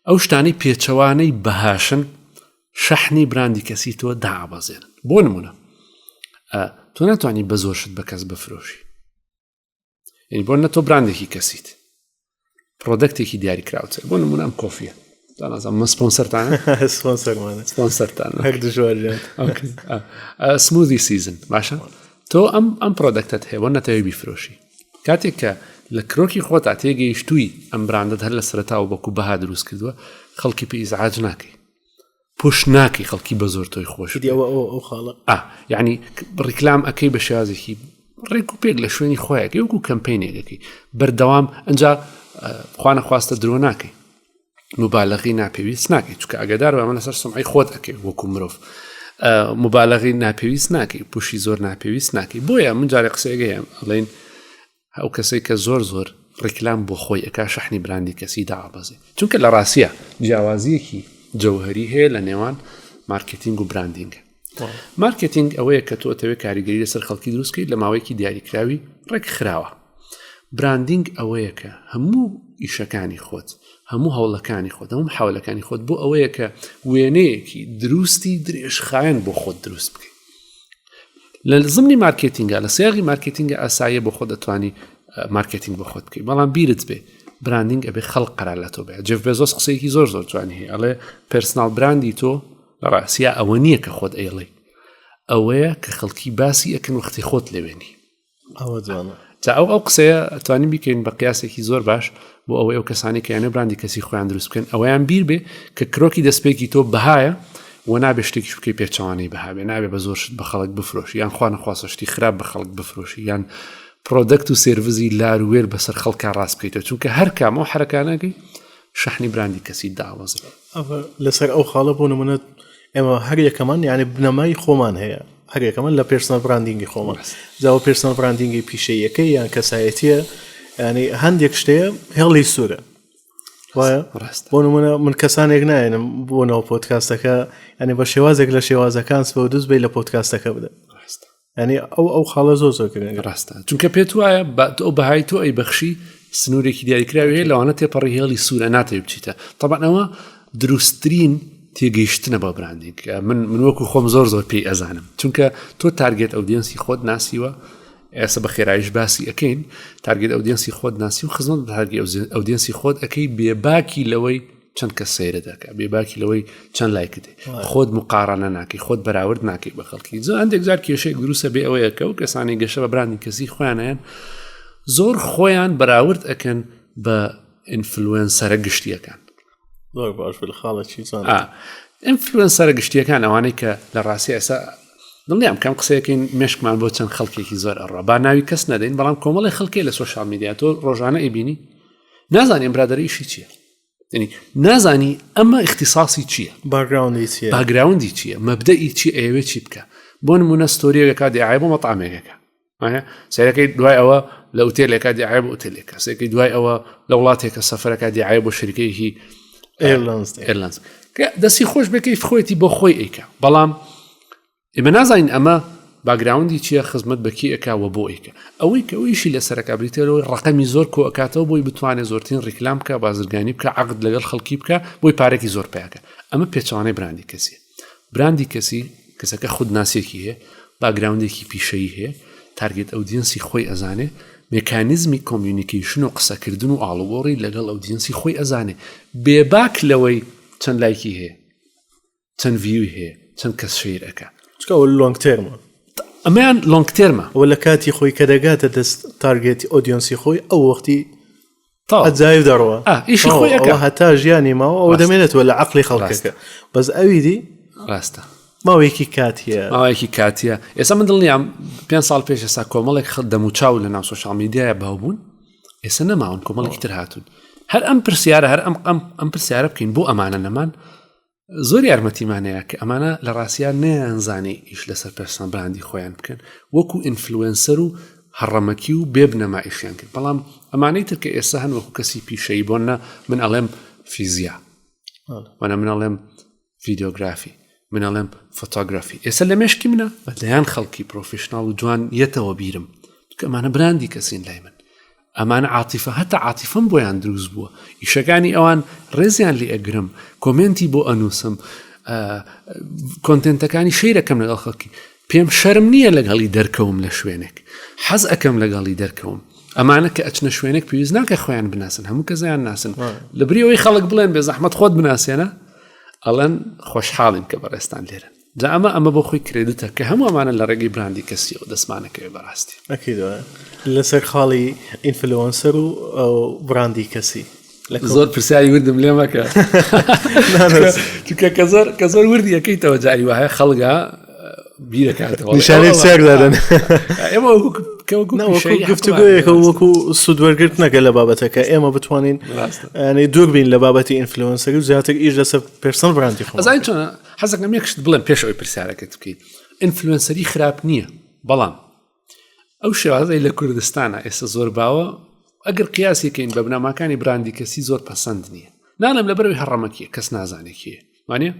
ئەو شتانەی پێچەوانەی بەهاشن شەحنی براندی کەسی تۆ دابەزێنن بۆ نمونە تۆ ناتوانانی بە زۆر شت بە کەس بفرۆشی یعنی بۆ نە تۆ براندێکی کەسیت product ێکی دیاری کراوتر بۆ نمونە ئەم coffee یە نازانم من سپۆنسەرتان سپۆنسەرمانە سپۆنسەرتان هەر دژوار Smoothie Season باشە تۆ ئەم ئەم product ەت هەیە بۆ نەتەوەی بیفرۆشی کاتێک کە لە کرۆکی خۆتا تێگەیشتووی ئەم براندت هەر لە سەرتاوە وەکو بەها دروست کردووە خەڵکی پێ ئیزعاج ناکەی push ناکەی خەڵکی بە زۆر تۆی خۆش ئەو خاڵە یعنی ڕیکلام ئەەکەی بە شێوازێکی ڕێک و پێک لە شوێنی خۆیەکەی وەکو کەمپینێکەکەی بەردەوام ئەجا خوانە خواستە درۆ ناکەی مبالغی ناپێویست ناکەی چکە ئەگەدار بە لەسەر سمعی خۆت ئەەکەی وەکو مرۆڤ مبالغی ناپێویست ناکەی push ی زۆر ناپێویست ناکەی بۆیە من جارێ قسەیەگەیە ئەڵێن ئەو کەسەی کە زۆر زۆر ڕیکلام بۆ خۆی ئەکا شەحنی براندی کەسی دابەزێ چونکە لە ڕاستە جیاوازیەکی جەوهری هەیە لە نێوان مارکتینگ و براندینگ مارکتینگ ئەوەیە کە تۆ ئەتەوێت کاریگەری لەسەر خەڵکی دروستکەیت لە ماوەیەکی دیاریکراوی ڕێکخراوە براندینگ ئەوەیە کە هەموو ئیشەکانی خۆت هەموو هەوڵەکانی خۆت هەموو حولەکانی خۆت بۆ ئەوەیە کە وێنەیەکی دروستی درێژخایەن بۆ خۆت دروست بکەیت لە زمنی مارکتینگە لە سیاغی مارکتینگە ئاساییە بۆ خۆ دەتوانی مارکتینگ بۆ خۆت بکەیت بەڵام بیرت بێ براندینگ ئەبێ خەڵق قەرار لە تۆ بێ جێف بێزۆس قسەیەکی زۆر زۆر جوانی هەیە ئەڵێ پێرسناڵ براندی تۆ لە ڕاستیا ئەوە نییە کە خۆت ئەیڵێ ئەوەیە کە خەڵکی باسی ئەکەن وەختی خۆت لەوێنی ئەوە جوانە جا ئەو ئەو قسەیە توانین بیکەین بە قیاسێکی زۆر باش بۆ ئەوەی ئەو کەسانی کە یانە براندی کەسی خۆیان دروست بکەن ئەوەیان بیر بێ کە کرۆکی دەستپێکی تۆ بەهایە و نابێ شتێکیش بکەی پێچەوانەی بەهابێ نابێ بە زۆر شت بە خەڵک بفرۆشی یان خوا نەخواستە شتی خراپ بە خەڵک بفرۆشی یان product و service ی لار وێر بەسەر خەڵکا ڕاست بکەیتەوە چونکە هەر کام ئەو حرەکانەکەی شەحنی براندی کەسی داوەزێ لەسەر ئەو خاڵە بۆ نمونە ئێمە هەر یەکەمان یعنی بنەمای خۆمان هەیە هەر یەکەمان لە personal branding ی خۆمان جاوە personal branding ی پیشەیەکەی یان کەسایەتیە ینی هەندێک شتەیە هێڵی سوورە وایە ڕاست بۆ نمونە من کەسانێک نایەنم بۆ ناو پۆتکاستەکە ینی بە شێوازێک لە شێوازەکان سبە و دوز بی لە پۆتکاستەکە بدە ڕاستە ینی ئەو ئەو خاڵە زۆر زۆر گرنگە ڕاستە چونکە پێت وایە ئەو بەهای تۆ ئەی بەخشی سنوورێکی دیاریکراوی هەیە لەوانە تێپەڕی هێڵی سوورە ناتەوێت بچیتە طبعا ئەوە دروستترین تێگەیشتنە بە براندینگ من من وەکو خۆم زۆر زۆر پێی ئەزانم چونکە تۆ target audience ی خۆت ناسیوە ئێستا بە خێرایش باسی ئەەکەین target audience ی خۆت ناسی و خزمەت بە target audience ی خۆت ئەەکەی بێباکی لەوەی چەند کەس سەیرە دەکە بێباکی لەوەی چەند لایکت خۆت مقاڕانە ناکەی خۆت بەراورد ناکەی بە خەڵکی زۆر هەندێک جار کێشەیەک دروستە بێ ئەوەیە کە و کەسانی گەشە بە براندی کەسی خۆیانیان زۆر خۆیان بەراورد ئەکەن بە influencer ە گشتیەکان زۆر باش خاڵە چی influencer ە گشتیەکان ئەوانەی کە لە ڕاستی ئێستا دڵنیام کەم قسەیەکەین مشکمان بۆ چەند خەڵکێکی زۆر ئەڕا با ناوی کەس نەدەین بەڵام کۆمەڵی خەڵکی لە social media تۆ ڕۆژانە ئەیبینی نازانانی ئەم برادەرە ئیشی چییە ینی نازانی ئەمە اختصاصی چییە باگراوندی چییە باگراوندی چییە مەبدەئی چی ئەیەوێ چی بکە بۆ نمونە ستۆریەکە دیعاە بۆ مەطعمێکەکە سەرەکەی دوای ئەوە لە ئوتێلێکە دیعاە بۆ ئوتێلێکە سێکی دوای ئەوە لە وڵاتێکە سەفەرەکە دیعاە بۆ شەریکەیەکی airlines دەستی خۆش بێکەی خۆیەتی بۆ خۆی ئەیکە بەڵام ئێمە نازانین ئەمە background ی چییە خزمەت بە کی ئەکا وە بۆ ئەیکا ئەوەی کە ئەو ئیشی لەسەرەکە بریتە لەوەی ڕقەمی زۆر کۆ ئەکاتەوە بۆی بتوانێت زۆرترین ڕیکلام بکە بازرگانی بکە عقد لەگەڵ خەڵکی بکە بۆی پارێکی زۆر پیاکە ئەمە پێچەوانەی براندی کەسی براندی کەسی کەسەکە خودناسێکی هەیە background ێکی پیشەیی هەیە target audience ی خۆی ئەزانێ مێکانیزمی communication و قسەکردن و ئاڵوگۆڕی لەگەڵ audience ی خۆی ئەزانێ بێباک لەوەی چەند لایکی هەیە چەند view ی هەیە چەند کەس share ئەکا چونکە ئەوە long term ە ئەمەیان long term ە ئەوە لە کاتی خۆی کە دەگاتە دەست target ی audience ی خۆی ئەو وەختی ئەجایب دەڕوە ئیشی خۆی ئەکا هەتا ژیانی ماوە ئەوە دەمێنێتەوە لە عقلی خەڵکەکە بەس ئەوی دی ڕاستە ماوەیەکی کاتیە ماوەیەکی کاتیە ئێستا من دڵنیام پێ ساڵ پێش ئێستا کۆمەڵێک خ دەموچاو لە ناو social media یە باو بوون ئێستا نەماون کۆمەڵێکی تر هاتوون هەر ئەم پرسیارە هەر ئەم ئەم ئەم پرسیارە بکەین بۆ ئەمانە نەمان زۆر یارمەتیمانەیە کە ئەمانە لە ڕاستیا نەیانزانی ئیش لەسەر personal brand ی خۆیان بکەن وەکو influencer و هەڕەمەکی و بێ بنەما ئیشیان کرد بەڵام ئەمانەی تر کە ئێستا هەن وەکو کەسی پیشەیی بۆن نە من ئەڵێم فیزیا وەنە من ئەڵێم videography من ئەڵێم photography ئێستا لە مێشکی منە بە دەیان خەڵکی professional و جوان یەتەوە بیرم کە ئەمانە براندی کەسین لای من ئەمانە عاتیفە هەتا عاتیفەم بۆیان دروست بووە ئیشەکانی ئەوان ڕێزیان لێ ئەگرم comment ی بۆ ئەنووسم content ەکانی share ەکەم لەگەڵ خەڵکی پێم شەرم نییە لەگەڵی دەرکەوم لە شوێنێک حەز ئەەکەم لەگەڵی دەرکەوم ئەمانە کە ئەچنە شوێنێک پێویست ناکە خۆیان بناسن هەموو کەسیان ناسن لە بریەوەی خەڵک بڵێن بێ زەحمەت خۆت بناسێنە ئەڵەن خۆشحاڵین کە بەڕێستان لێرن جا ئەمە ئەمە بۆ خۆی credit ە کە هەموو ئەمانە لە ڕێگەی براندی کەسیەوە دەستمانەکەوێ بەڕاستی. ئەکید وایە لەسەر خاڵی influencer و براندی کەسی زۆر پرسیاری وردم لێ مەکە چونکە کە زۆر کە زۆر وردی ئەەکەیتەوە جاری وایە خەڵگا بیرەکاتەوە نیشانەی پرسیار دادەن ئێمە گفتوگۆیەکە وەکو سوودوەرگرت نەگە لە بابەتەکە ئێمە بتوانین دوور بین لە بابەتی influencer و زیاتر ئیش لەسەر personal brand ی خۆ چۆنە حەزەکەم یەک شت بڵێم پێش ئەوەی پرسیارەکەت بکەیت influencer ی خراپ نییە بەڵام ئەو شێوازەی لە کوردستانە ئێستا زۆر باوە. ئەگەر قیاسی کەین بە بنەماکانی براندی کەسی زۆر پەسەند نییە ناڵێم لەبەرەوەی هەڕەمەکیە کەس نازانێت کێیە وانە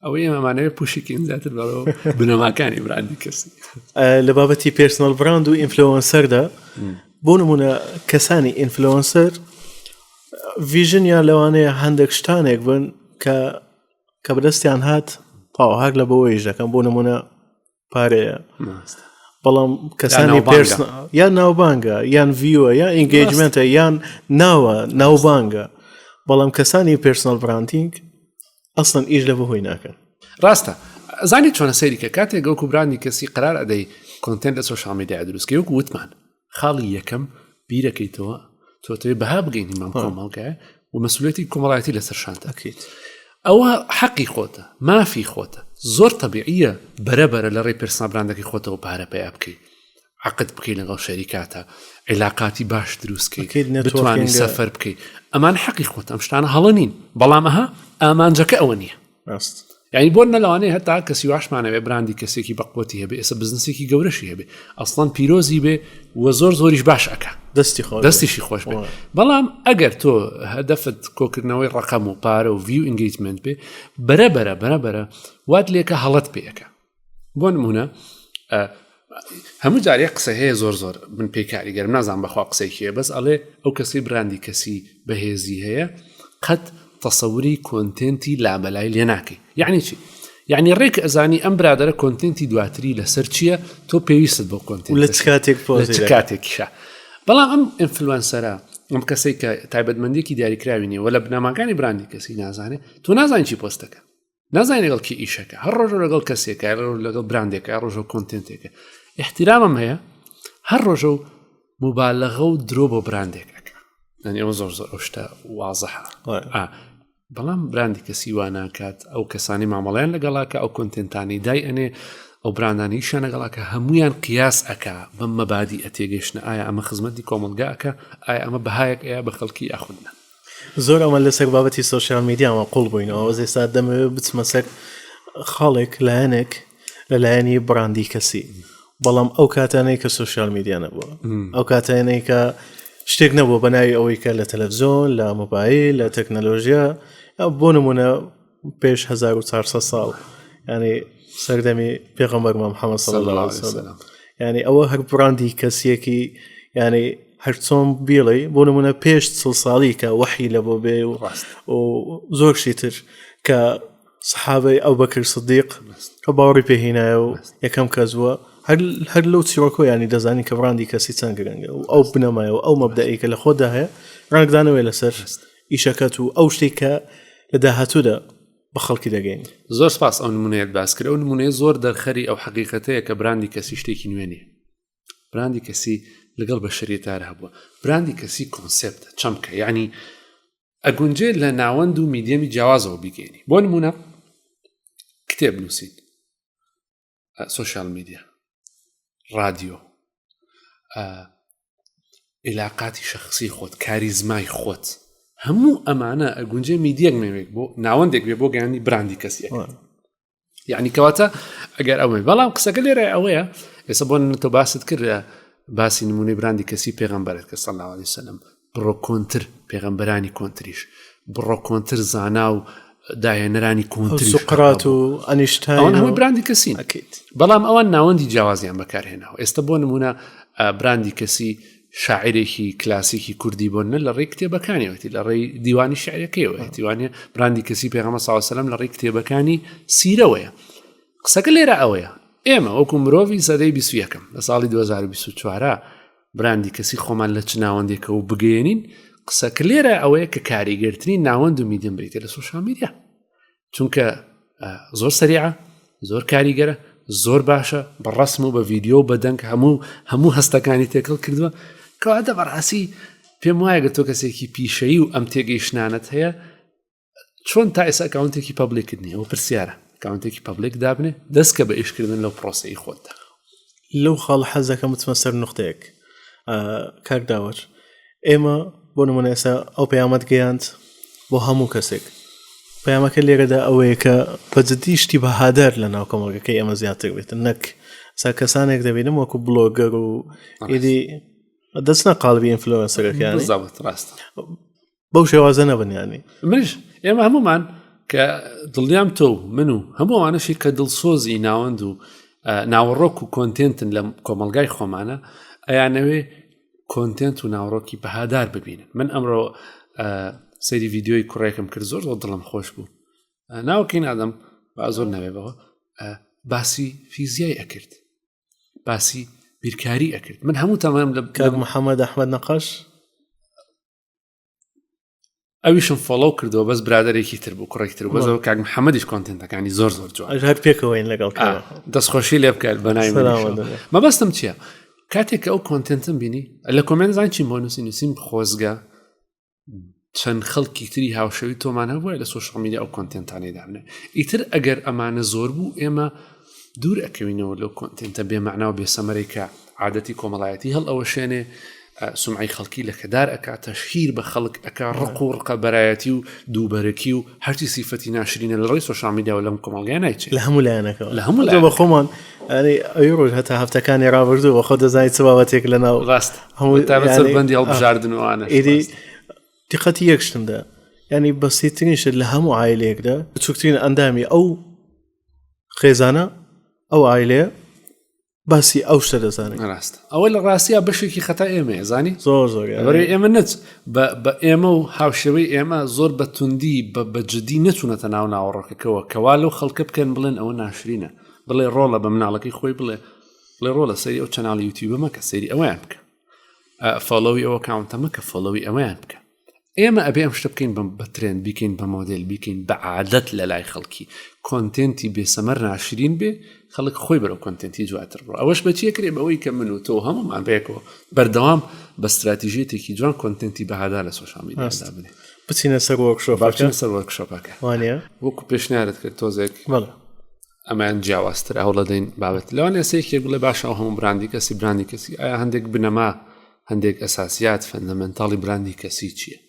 ئەوەی ئێمەمانەوێت پوشێکین زیاتر بەرەوە بنەماکانی براندی کەسی لە بابەتی personal brand و influencer دا بۆ نمونە کەسانی influencer vision یان لەوانەیە هەندێک شتانێک بن کە کە بەدەستیان هات تاو هەر لە بەوەیش دەکەم بۆ نمونە پارەیە بەڵام کەسانی پێرس یان ناوبانگە یان view ە یان engagement ە یان ناوە ناوبانگە بەڵام کەسانی personal branding ئەسڵەن ئیش لە بەهۆی ناکەن. ڕاستە زانی چۆنە سەیری کە کاتێک وەکو براندی کەسی قرار ئەدەی content لە social media دروستکەی وەکو وتمان خاڵی یەکەم بیرەکەیتەوە تۆ تەوێ بەها بگەینی مام کۆمەڵگایە و مەسولێتی کۆمەڵایەتی لەسەر شانتە ئەکەیت. ئەوە حەقی خۆتە مافی خۆتە زۆر تەبیعیە بەرە بەرە لە ڕێی personal brand ەکەی خۆتەوە پارە پەیا بکەی عقد بکەی لەگەڵ شەریکاتە عیلاقاتی باش دروست کەی ئەکەیت بتوانی networking ە. سەفەر بکەی ئەمان حەقی خۆتە ئەم شتانە هەڵە نین بەڵام ئەها ئامانجەکە ئەوە نییە ڕاست. یعنی بۆ نە لەوانەیە هەتا کەسی واشمانەوێ براندی کەسێکی بەقوەتی هەبێ ئێستا بزنسێکی گەورەشی هەبێ ئەسڵەن پیرۆزی بێ و زۆر زۆریش باش ئەکا دەستی خۆش دەستیشی خۆش بێ بەڵام ئەگەر تۆ هەدەفت کۆکردنەوەی ڕقەم و پارە و view engagement بێ بەرە بەرە بەرە بەرە وات لێکە هەڵەت پێەکە بۆ نمونە هەموو جارێ قسە هەیە زۆر زۆر من پێی کاریگەرم نازانم بەخوا قسەی کێ بەس ئەڵێ ئەو کەسی براندی کەسی بەهێزی هەیە قەت تەسەوری content ی لابەلای لێ ناکەی یعنی چی یعنی ڕێک ئەزانی ئەم برادرە content ی دواتری لەسەر چییە تۆ پێویستت بۆ content لە چ کاتێک لە چ کاتێکیشە بەڵام ئەم influencer ە ئەم کەسێک کە تایبەتمەندێکی دیاریکراوی نیە وە لە بنەماکانی براندی کەسی نازانێت تۆ نازانانی چی پۆستەکە نازانی لەگەڵ کی ئیشەکە هەر ڕۆژە لەگەڵ کەسێکە لەگەڵ براندێکە ڕۆژە content ێکە احترامم هەیە هەر ڕۆژە و مبالغە و درۆ بۆ براندێکەکە یعنی ئەوە زۆر زۆر ئەو شتە وازحە بەڵام براندی کەسی وا ناکات ئەو کەسانی مامەڵیان لەگەڵاکە ئەو content انی دای ئەنێ ئەو براندانیشیان لەگەڵاکە هەمویان قیاس ئەک بەم مەبادی ئەتێگەشتە ئایا ئەمە خزمەتی کۆمەلگاکە ئایا ئەمە بەهایەک ئەیە بە خەڵکی یاخودنا زۆر ئەمە لەسەر بابەتی social media وە قوڵ بووینەوە ئەوە ئێستا دەمەوێت بچمە سەر خاڵێک لایەنێک لە لایەنی بڕاندی کەسی بەڵام ئەو کاتانەی کە social media نەبووە ئەو کاتانەی کە شتێک نەبووە بە ناوی ئەوەی کە لە تەلەڤزیۆن لە مۆبایل لە تەکنەلۆژیا بۆ نمونە پێش 1400 ساڵ ینی سەردەمی پێغەمبەرمان محەممەد صلی الله علیه وسلم ینی ئەوە هەر بڕاندی کەسیەکی ینی هەرچۆن بیڵێ بۆ نمونە پێش چڵ ساڵی کە وەحی لە بۆ بێ و و زۆر شتی تر کە سەحابەی ئەو بەکر سدیق کە باوەڕی پێهینایە و یەکەم کەس بووە هەر هەر لەو چیرۆکۆ ینی دەزانین کە بڕاندی کەسی چەند گرنگە و ئەو بنەمایە و ئەو مەبدەئی کە لە خۆدا هەیە ڕەنگدانەوەی لەسەر ئیشەکەت و ئەو شتێک کە لە داهاتوودا بە خەڵکی دەگەین. زۆر سپاس ئەو نمونەیەت باس کرد ئەو نمونەیە زۆر دەرخەری ئەو حەقیقەتەیە کە براندی کەسی شتێکی نوێ نییە براندی کەسی لەگەڵ بەشەریەتار هەبووە براندی کەسی concept ە چەمکە یعنی ئەگونجێ لە ناوەند و میدیەمی جیاوازەوە بیگەێنی بۆ نمونە کتێب نووسین social media ڕادیۆ عیلاقاتی شخصی خۆت کاریزمای خۆت هەموو ئەمانە ئەگونجێ میدیەک نوێک بۆ ناوەندێک بێ بۆ گەیانی براندی کەسیەک یعنی کەواتە ئەگەر ئەوەی بەڵام قسەکە لێرە ئەوەیە ئێستا بۆ تۆ باست کرد باسی نمونەی براندی کەسی پێغەمبەرت کە صلی الله علیه وسلم بڕۆ کۆنتر پێغەمبەرانی کۆنتریش بڕۆ کۆنتر زانا و داهێنەرانی کۆنتر سوقرات و ئەنیشتاین ئەوان هەمووی براندی کەسین بەڵام ئەوان ناوەندی جیاوازیان بەکارهێناوە ئێستا بۆ نمونە براندی کەسی شاعرێکی کلاسیکی کوردی بۆ نە لە ڕێی کتێبەکانیەوەتی لە ڕێی دیوانی شعرەکەیەوە دیوانە براندی کەسی پێغەمبەر ساوسلام لە ڕێی کتێبەکانی سیرەوەیە قسەکە لێرە ئەوەیە ئێمە وەکو مرۆڤی سەدەی 21 لە ساڵی 2024 براندی کەسی خۆمان لە چ ناوەندێکەوە بگەێنین قسەکە لێرە ئەوەیە کە کاریگەرترین ناوەند و میدیەم بریتە لە social media چونکە زۆر سەریعە زۆر کاریگەرە زۆر باشە بە ڕسم و بە ڤیددیو بە دەنگ هەموو هەموو هەستەکانی تێکەڵ کردووە کەواتە بەڕاستی پێم وایە گە تۆ کەسێکی پیشەیی و ئەم تێگەیشتنانەت هەیە چۆن تا ئێستا account ێکی public ت نیە ئەوە پرسیارە account ێکی public دابنێ دەستکە بە ئیشکردن لەو پرۆسەی خۆتدا لەو خاڵ حەزەکەم بچمە سەر نقطەیەک کاک داوەر ئێمە بۆ نمونە ئێستا ئەو پەیامەت گەیاند بۆ هەموو کەسێک پەیامەکە لێرەدا ئەوەیە کە بەجددی شتی بەهادار لە ناو کۆمەڵگەکەی ئێمە زیاتر بێت نەک سا کەسانێک دەبینم وەکو بلۆگەر و ئیدی. دەچنە قاڵبی influencer ەکانی بالضبط ڕاستە بەو شێوازە نەبن ینی منش ئێمە هەمومان کە دڵنیام تۆ و من و هەموو ئەوانەشی کە دڵسۆزی ناوەند و ناوەڕۆک و content ن لە کۆمەلگای خۆمانە ئەیانەوێ content و ناوەڕۆکی بەهادار ببینن من ئەمڕۆ سەیری ڤیددیوی کوڕێکم کرد زۆر زۆر دڵم خۆش بوو ناوەکەی نادەم با زۆر نەوێ بەوە باسی فیزیای ئەکرد باسی بیرکاری ئەکرد من هەموو تەمام لە کاک محەممەد ئەحمد نەقاش ئەویشم follow کردەوە بەس برادێکی تر بوو کوڕێک تر بەزەوە کاک محەممەدیش content ەکانی زۆر زۆر جوان هەر پێکەوەین لەگەڵ دەستخۆشی لێ بکات بەنای مەبەستم چییە؟ کاتێک کە ئەو content م بینی لە comment زان چیم بۆ نووسی نووسیم خۆزگە چەند خەڵکی تری هاوشەوی تۆمان هەبووە لە social media ئەو content انەی دابنێ ئیتر ئەگەر ئەمانە زۆر بوو ئێمە دوور ئەکەوینەوە لەو content ە بێمەعنا و بێسەمەرەی کە عادەتی کۆمەڵایەتی هەڵ ئەوەشێنێ سمعی خەڵکی لەکەدار ئەک تەشهیر بە خەڵک ئەک ڕق و ڕقە بەرایەتی و دووبەرەکی و هەرچی سیفەتی ناشرینە لە ڕێی social media و لەم کۆمەڵگای نایچێت لە هەموو لایەنەکە لە هەموو لایەنەکە بە خۆمان ئەنی ئەوی ڕۆژ هەتا هەفتەکانی ڕابردوو بە خۆ دەزانیت چ بابەتێک لە ناو ڕاست هەموو تابەت بەندی هەڵبژاردن وانە ئیدی دیقەتی یەک شتمدا ینی بەسیترین شت لە هەموو عایلەیەکدا بچووکترین ئەندامی ئەو خێزانە ئەو عایلەیە باسی ئەو شتە دەزانێت ڕاست ئەوە لە ڕاستیا بەشێکی خەتا ئێمەیە زانی زۆر زۆر بەرەی ئێمە نەچ بە ئێمە و هاوشێوەی ئێمە زۆر بە توندی بە جدی نەچوونەتە ناو ناوەڕۆکەکەەوە کەوا لەو خەڵکە بکەن بڵێن ئەوە ناشرینە بڵێ ڕۆڵە بە مناڵەکەی خۆی بڵێ بڵێ ڕۆڵە سەیری ئەو channel ی یوتیوبە مەکە سەیری ئەویان بکە follow ی ئەو account ە مەکە follow ی ئەویان بکە ئێمە ئەبێ ئەم شتە بکەین بە trend بیکەین بە مۆدێل بیکەین بە عادەت لە لای خەڵکی content ی بێسەمەر ناشرین بێ خەڵک خۆی بەرەو content ی جواتر بڕۆ ئەوەش بەچیە کرێ بەوەی کە من و تۆ هەمومان بەیەکەوە بەردەوام بە استراتیژیەتێکی جوان content ی بەهادا لە social media بنێ بچینە سەر workshop بچینە سەر workshop ەکە وانە وەکو پێشنیارت کرد تۆزێک بەڵێ ئەمەیان جیاوازتر هەوڵەدەین بابەت لەوان ئێستا یەکێک بڵێ باشە ئەو هەموو براندی کەسی براندی کەسی ئایا هەندێک بنەما هەندێک ئەساسیات fundamental ی براندی کەسی چییە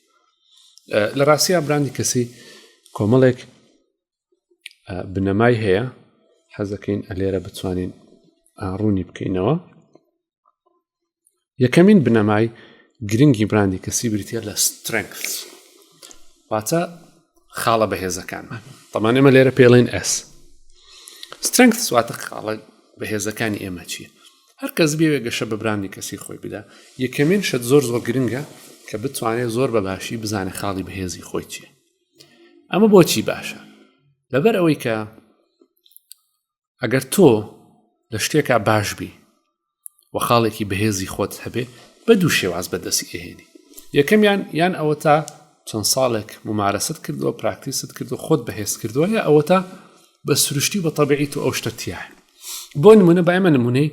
لە ڕاستیا براندی کەسی کۆمەڵێک بنەمای هەیە حەزەکەین ئەلێرە بتوانین ڕوونی بکەینەوە یەکەمین بنەمای گرنگی براندی کەسی بریتە لە strengths واتە خاڵە بەهێزەکانمان تەمان ئێمە لێرە پێڵین S strengths واتە خاڵە بەهێزەکانی ئێمە چییە هەر کەس بێوێ گەشە بە براندی کەسی خۆی بدا یەکەمین شت زۆر زۆر گرنگە کە بتوانێت زۆر بە باشی بزانێت خاڵی بەهێزی خۆی چییە ئەمە بۆچی باشە لەبەر ئەوەی کە ئەگەر تۆ لە شتێکا باش بی و خاڵێکی بەهێزی خۆت هەبێ بە دوو شێواز بەدەستی ئەهێنی یەکەمیان یان ئەوە تا چەند ساڵێک ممارەست کردووە practice ت کردو خۆت بەهێز کردووە یا ئەوە تا بە سروشتی و بە تەبیعی تو ئەو شتە تیایە بۆ نمونە با ئێمە نمونەی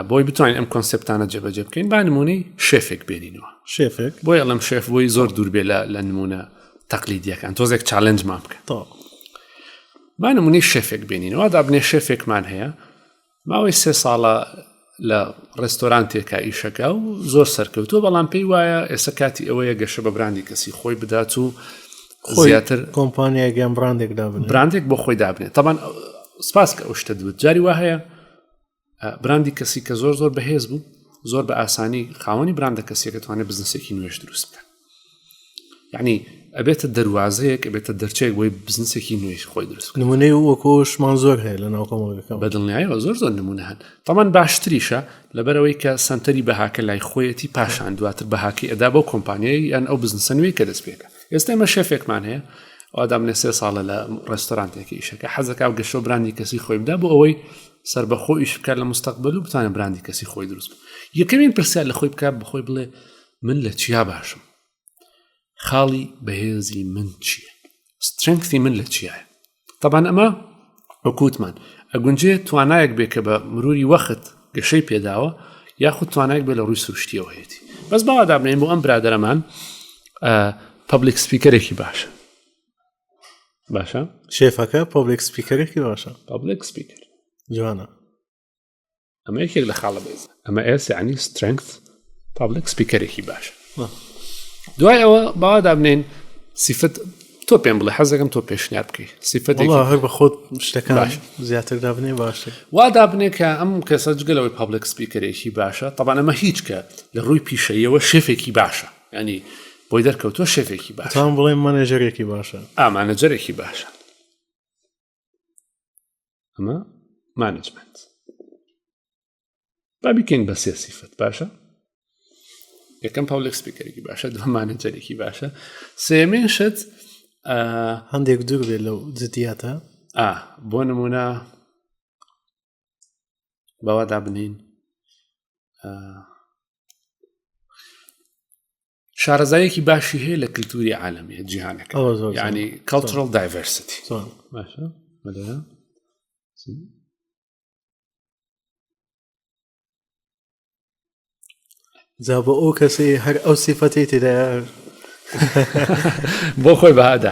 بۆی بتوانین ئەم concept انە جێبەجێ بکەین با نمونەی شێفێک بێنینەوە شێفێک بۆی ئەڵم شێف بۆی زۆر دوور بێ لە نمونە تەقلیدیەکان تۆزێک challenge مان بکە با نمونەی شێفێک بێنینەوە دابنێ شێفێکمان هەیە ماوەی سێ ساڵە لە ڕێستۆرانتێکا ئیشەکە و زۆر سەرکەوتووە بەڵام پێی وایە ئێستا کاتی ئەوەیە گەشە بە براندی کەسی خۆی بدات و زیاتر کۆمپانیایەک یان براندێک دابنێت براندێک بۆ خۆی دابنێت تەبان سپاس کە ئەو شتە دوت جاری وا هەیە براندی کەسی کە زۆر زۆر بەهێز بوو زۆر بە ئاسانی خاوەنی براندە کەسیەکە توانێت بزنسێکی نوێش دروست بکە یعنی ئەبێتە دەواازەیەک ئەبێتە دەرچێک بۆی بزنسێکی نوێش خۆی دروست نمونەی وەکۆشمان زۆر هەیە لە ناو کۆمەڵگەکە بە دڵنیایەوە زۆر زۆر نمونە هەن تەمان باشتریشە لەبەرەوەی کە سنتەری بەهاکە لای خۆیەتی پاشان دواتر بەهاکەی ئەدا بۆ کۆمپانیای یان ئەو بزنسە نوێی کە دەست پێکە ئێستا ئێمە شێفێکمان هەیە ئادامنێ سێ ساڵە لە ڕێستۆرانتێکی ئیشەکە حەزەکە و گەشەو براندی کەسی خۆی بدا بۆ ئەوەی سربەخۆ ئیش بکات لە مستەقبل و بتوانێت براندی کەسی خۆی دروست بکات یەکەمین پرسیار لە خۆی بکات بەخۆی بڵێ من لە چیا باشم خاڵی بەهێزی من چییە strength ی من لە چیایە تەبان ئەمە وەکوتمان ئەگونجێ توانایەک بێ کە بە مروری وەخت گەشەی پێداوە یاخود توانایەک بێ لە ڕووی سروشتیەوە هەیەی بەس باوا دابنێن بۆ ئەم برادەرەمان public speaker ێکی باشە باشە شێفەکە public speaker ێکی باشە public speaker جوانە ئەمە یەکێک لە خاڵە بێز ئەمە S یعنی strength public speaker ێکی باشە دوای ئەوە باوا دابنێن سیفەت تۆ پێم بڵێ حەزەکەم تۆ پێشنیار بکەی سیفەتێک هەر بە خۆت شتەکان زیاتر دابنێ باشە وا دابنێ کە ئەم کەسە جگەلەوەی public speaker ێکی باشە تەبان ئەمە هیچ کە لە ڕووی پیشەیەوە شێفێکی باشە ینی بۆی دەرکەوتووە شێفێکی باشە بڵێ مانێژەرێکی باشە ئا مانەجەرێکی باشە ئەمە management با بیکەین بە سێ سیفەت باشە یەکەم public speaker ێکی باشە دووەم مانەجەرێکی باشە سێمین شت هەندێک دوور بێت لەو جدیاتە ئا بۆ نمونە بەوا دابنین شارەزایەکی باشی هەیە لە کللتوری عالەمیە جیهانەکە ینی cultural diversity باشە جا بۆ ئەو کەسەی هەر ئەو سیفەتی تێدایە بۆ خۆی بەهادا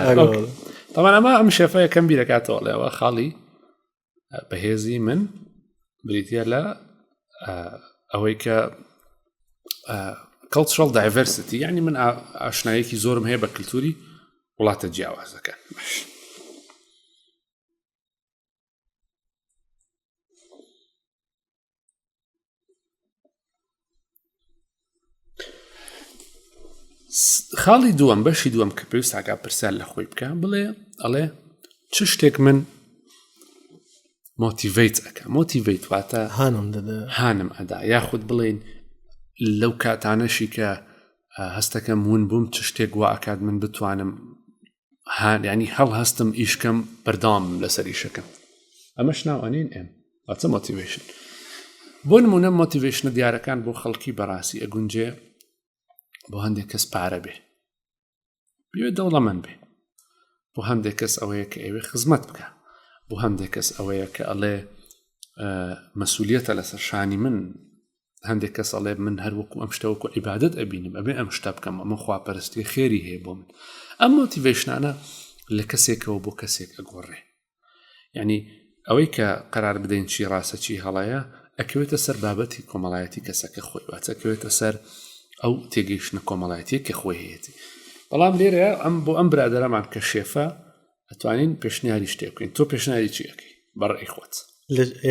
تەمان ئەمە ئەم شێفە یەکەم بیرەکاتەوە ڵێەوە خاڵی بەهێزی من بریتە لە ئەوەی کە cultural diversity یعنی من ئاشنایەکی زۆرم هەیە بە کللتوری وڵاتە جیاوازەکان باش. خاڵی دووەم بەشی دووەم کە پێویستاکە پرسیار لە خۆی بکە بڵێ ئەڵێ چ شتێک من motivate ئەەکە motivate واتە هانم دەدا هانم ئەدا یاخود بڵین لەو کاتانەشی کە هەستەکەم ون بووم چ شتێک وا ئەکات من بتوانم هان ینی هەڵ هەستم ئیشکەم بەردەوام لەسەر ئیشەکەم ئەمەش ناو ئەنین ئێم واتە motivation بۆ نمونە motivation ە دیارەکان بۆ خەڵکی بەڕاستی ئەگونجێ بۆ هەندێک کەس پارە بێ بێ دەوڵەمەند بێ بۆ هەندێک کەس ئەوەیە کە ئەوێ خزمەت بکە بۆ هەندێک کەس ئەوەیە کە ئەڵێ مەسوولەتە لەسەر شانی من هەندێک کەس ئەڵێ من هەر وەکو ئەم شتە وەکو عیبادەت ئەبینم ئەبێ ئەم شتە بکەم ئەمە خواپەرستی خێری هەیە بۆ من ئەم motivation انە لە کەسێکەوە بۆ کەسێک ئەگۆڕێ یعنی ئەوەی کە قرار بدەین چی ڕاستە چی هەڵەیە ئەکەوێتە سەر بابەتی کۆمەڵایەتی کەسەکە خۆی واتەکەوێتە سەر ئەو تێگەیشتنە کۆمەڵایەتی کە خۆی هەیەی بەڵام لێرە ئەم بۆ ئەم برادەرەمان کە شێفە ئەتوانین پێشنیاری شتێ بکەین تۆ پێشنیاری چی ئەەکەی بەڕێی خۆت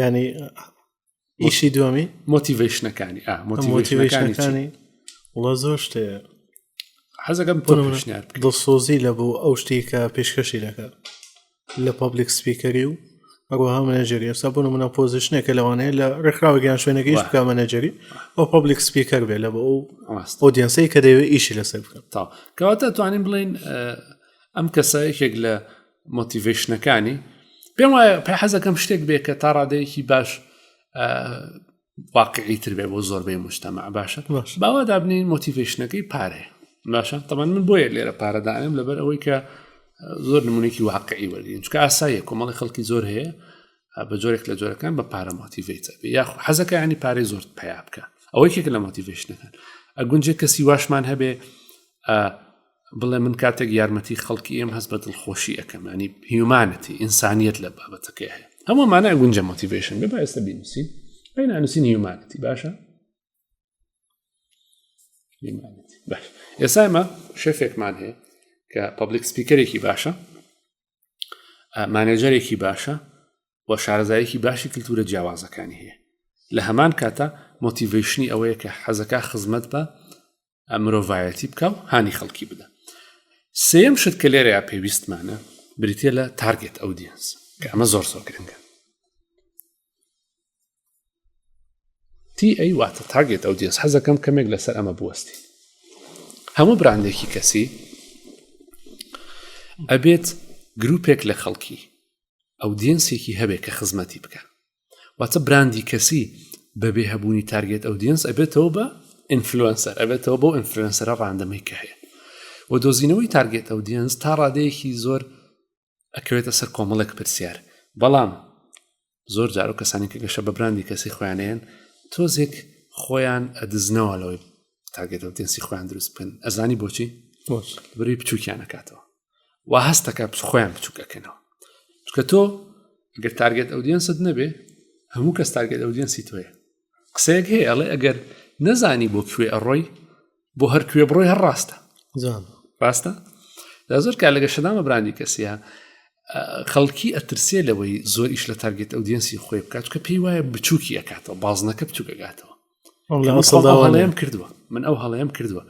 ینی ئیشی دووەمی motivation ەکانی ئا motivation ەکانی وڵا زۆر شتەیە حەزەکەم تۆ پێشنیار بکەی. دڵسۆزی لە بۆ ئەو شتی کە پێشکەشی دەکات لە public speaker ی و هەروەها manager ی ئێستا بۆ نمونە position ێکە لەوانەیە لە ڕێکخراوە گیان شوێنەکەیش بکە manager ی ئەو public speaker بێ لە بۆ ئەو audience ەی کە دەیەوێت ئیشی لەسەر بکە تا کەواتە توانین بڵین ئەم کەسە یەکێک لە motivation ەکانی پێم وایە پێ حەزەکەم شتێک بێ کە تا ڕادەیەکی باش واقعی تر بێ بۆ زۆربەی مجتەمع باشە باوا دابنین motivation ەکەی پارەیە باشە تەمان من بۆیە لێرە پارەدانم لەبەر ئەوەی کە زۆر نمونێکی واقعی وەرگین چکە ئاساییە کۆمەڵی خەڵکی زۆر هەیە بە جۆرێک لە جۆرەکان بە پارە motivate بێ یاخ حەزەکە ینی پارەی زۆر پیا بکە ئەوەی کێکە لە motivation ەکان ئەگونجێ کەسی واشمان هەبێ بڵێ من کاتێک یارمەتی خەڵکی ئێم هەست بە دڵخۆشی ئەەکەم ینی humanity ئینسانیت لە بابەتەکەی هەیە هەموو مانە گونجە motivation بێ با ئێستا بینوسین بینانوسین humanity باشە humanity باش ئێستا ئێمە شێفێکمان هەیە کە public speaker ێکی باشە manager ێکی باشە و شارەزایەکی باشی کللتورە جیاوازەکانی هەیە لە هەمان کاتە motivation ی ئەوەیە کە حەزەکە خزمەت بە مرۆڤایەتی بکە و هانی خەڵکی بدە سێم شت کە لێرەیە پێویستمانە بریتە لە target audience کە ئەمە زۆر زۆر گرنگە TA واتە target audience حەزەکەم کەمێک لەسەر ئەمە بوەستی هەموو براندێکی کەسی ئەبێت گروپێک لە خەڵکی audience ێکی هەبێت کە خزمەتی بکە واتە براندی کەسی بەبێ هەبوونی target audience ئەبێتەوە بە influencer ئەبێتەوە بۆ influencer ە random ەی کە هەیە و دۆزینەوەی target audience تا ڕادەیەکی زۆر ئەکەوێتە سەر کۆمەڵێک پرسیار بەڵام زۆر جار و کەسانی کە گەشە بە براندی کەسی خۆیانەیەن تۆزێک خۆیان ئەدزنەوە لەوەی target audience ی خۆیان دروست بکەن ئەزانی بۆچی بری بچووکیان ئەکاتەوە و هەستەکە خۆیان بچووکەکەنەوە چکە تۆ گەر target audience ت نەبێ هەموو کەس target audience ی تۆیە قسەیەک هەیە ئەڵێ ئەگەر نەزانی بۆ کوێ ئەڕۆی بۆ هەر کوێ بڕۆی هەر ڕاستە ڕاستە؟ لە زۆر کار لە گەشەدان بە براندی کەسیە خەڵکی ئەترسێ لەوەی زۆر ئیش لە target audience ی خۆی بکات کە پێی وایە بچووکی ئەکاتەوە بازنەکە بچووکەگاتەوە هەڵەیەم کردووە من ئەو هەڵەیەم کردووە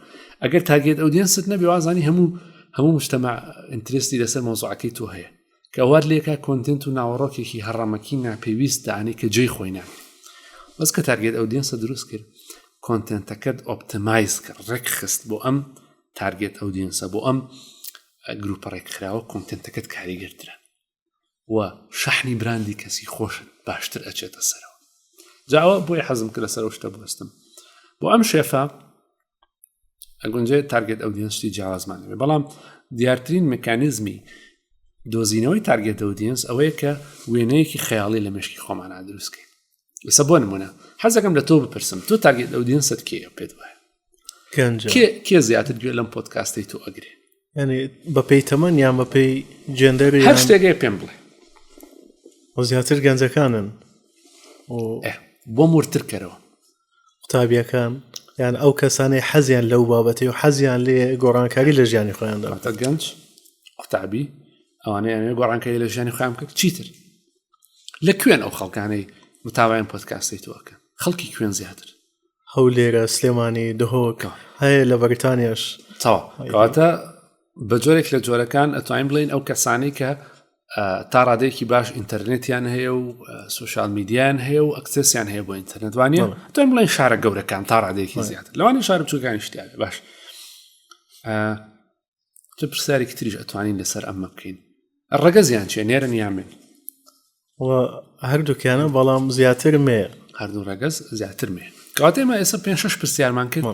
ئەگەر target audience ت نەبی وازانی هەموو هەموو مجتمع interest ی لەسەر مەوزوعەکەی تۆ هەیە کە وات لێکا content و ناوەڕۆکێکی هەڕەمەکی ناپێویست دانی کە جێی خۆی ناگرێت بەس کە target audience ە دروست کرد content ەکەت optimize کرد ڕێک خست بۆ ئەم target audience ە بۆ ئەم گروپە ڕێکخراوە content ەکەت کاریگەرترە و شەحنی براندی کەسی خۆشت باشتر ئەچێتە سەرەوە جاوە بۆی حەزم کرد لەسەر شتە بوەستم بۆ ئەم شێفە ئەگونجێ target audience شتی جیاوازمان هەبێ بەڵام دیارترین مکانیزمی دۆزینەوەی target audience ئەوەیە کە وێنەیەکی خەیاڵی لە مشکی خۆمانە دروستکەین ئێستا بۆ نمونە حەزەکەم لە تۆ بپرسم تۆ target audience ت کێیە پێت وایە کێ زیاتر گوێ لەم پۆدکاستەی تۆ ئەگرێ ینی بەپێی تەمەن یان بەپێی جێندەر هەر شتێکەیە پێم بڵێ زیاتر گەنجەکانن بۆ مرتر کەرەوە قوتابیەکان یان ئەو کەسانەی حەزیان لەو بابەتی و حەزیان لێ گۆڕانکاری لە ژیانی خۆیاندا گەنج قوتابی ئەوانەیە گۆڕانکاری لە ژیانی خۆیان بکە چیتر لە کوێن ئەو خەڵکانەی متابعین پۆدکاستی تۆ ئەکەن خەڵکی کوێن زیاتر هەولێرە سلێمانی دهۆک هەیە لە بەریتانیاش تەواو کەواتە بە جۆرێک لە جۆرەکان ئەتوانین بڵێین ئەو کەسانەی کە تا ڕادەیەکی باش ئینتەرنێتیان هەیە و سوسیال میدیان هەیە و access یان هەیە بۆ ئینتەرنێت وانە توانین بڵێن شارە گەورەکان تا ڕادەیەکی زیاتر لەوانە شارە بچووکانی شتیان باش چ پرسیارێکی تریش ئەتوانین لەسەر ئەمە بکەین ڕەگەزیان چیە نێرن یان مێن هەردووکیانە بەڵام زیاتر مێ هەردوو ڕەگەز زیاتر مێ کەواتە ئێمە ئێستا پێ شش پرسیارمان کرد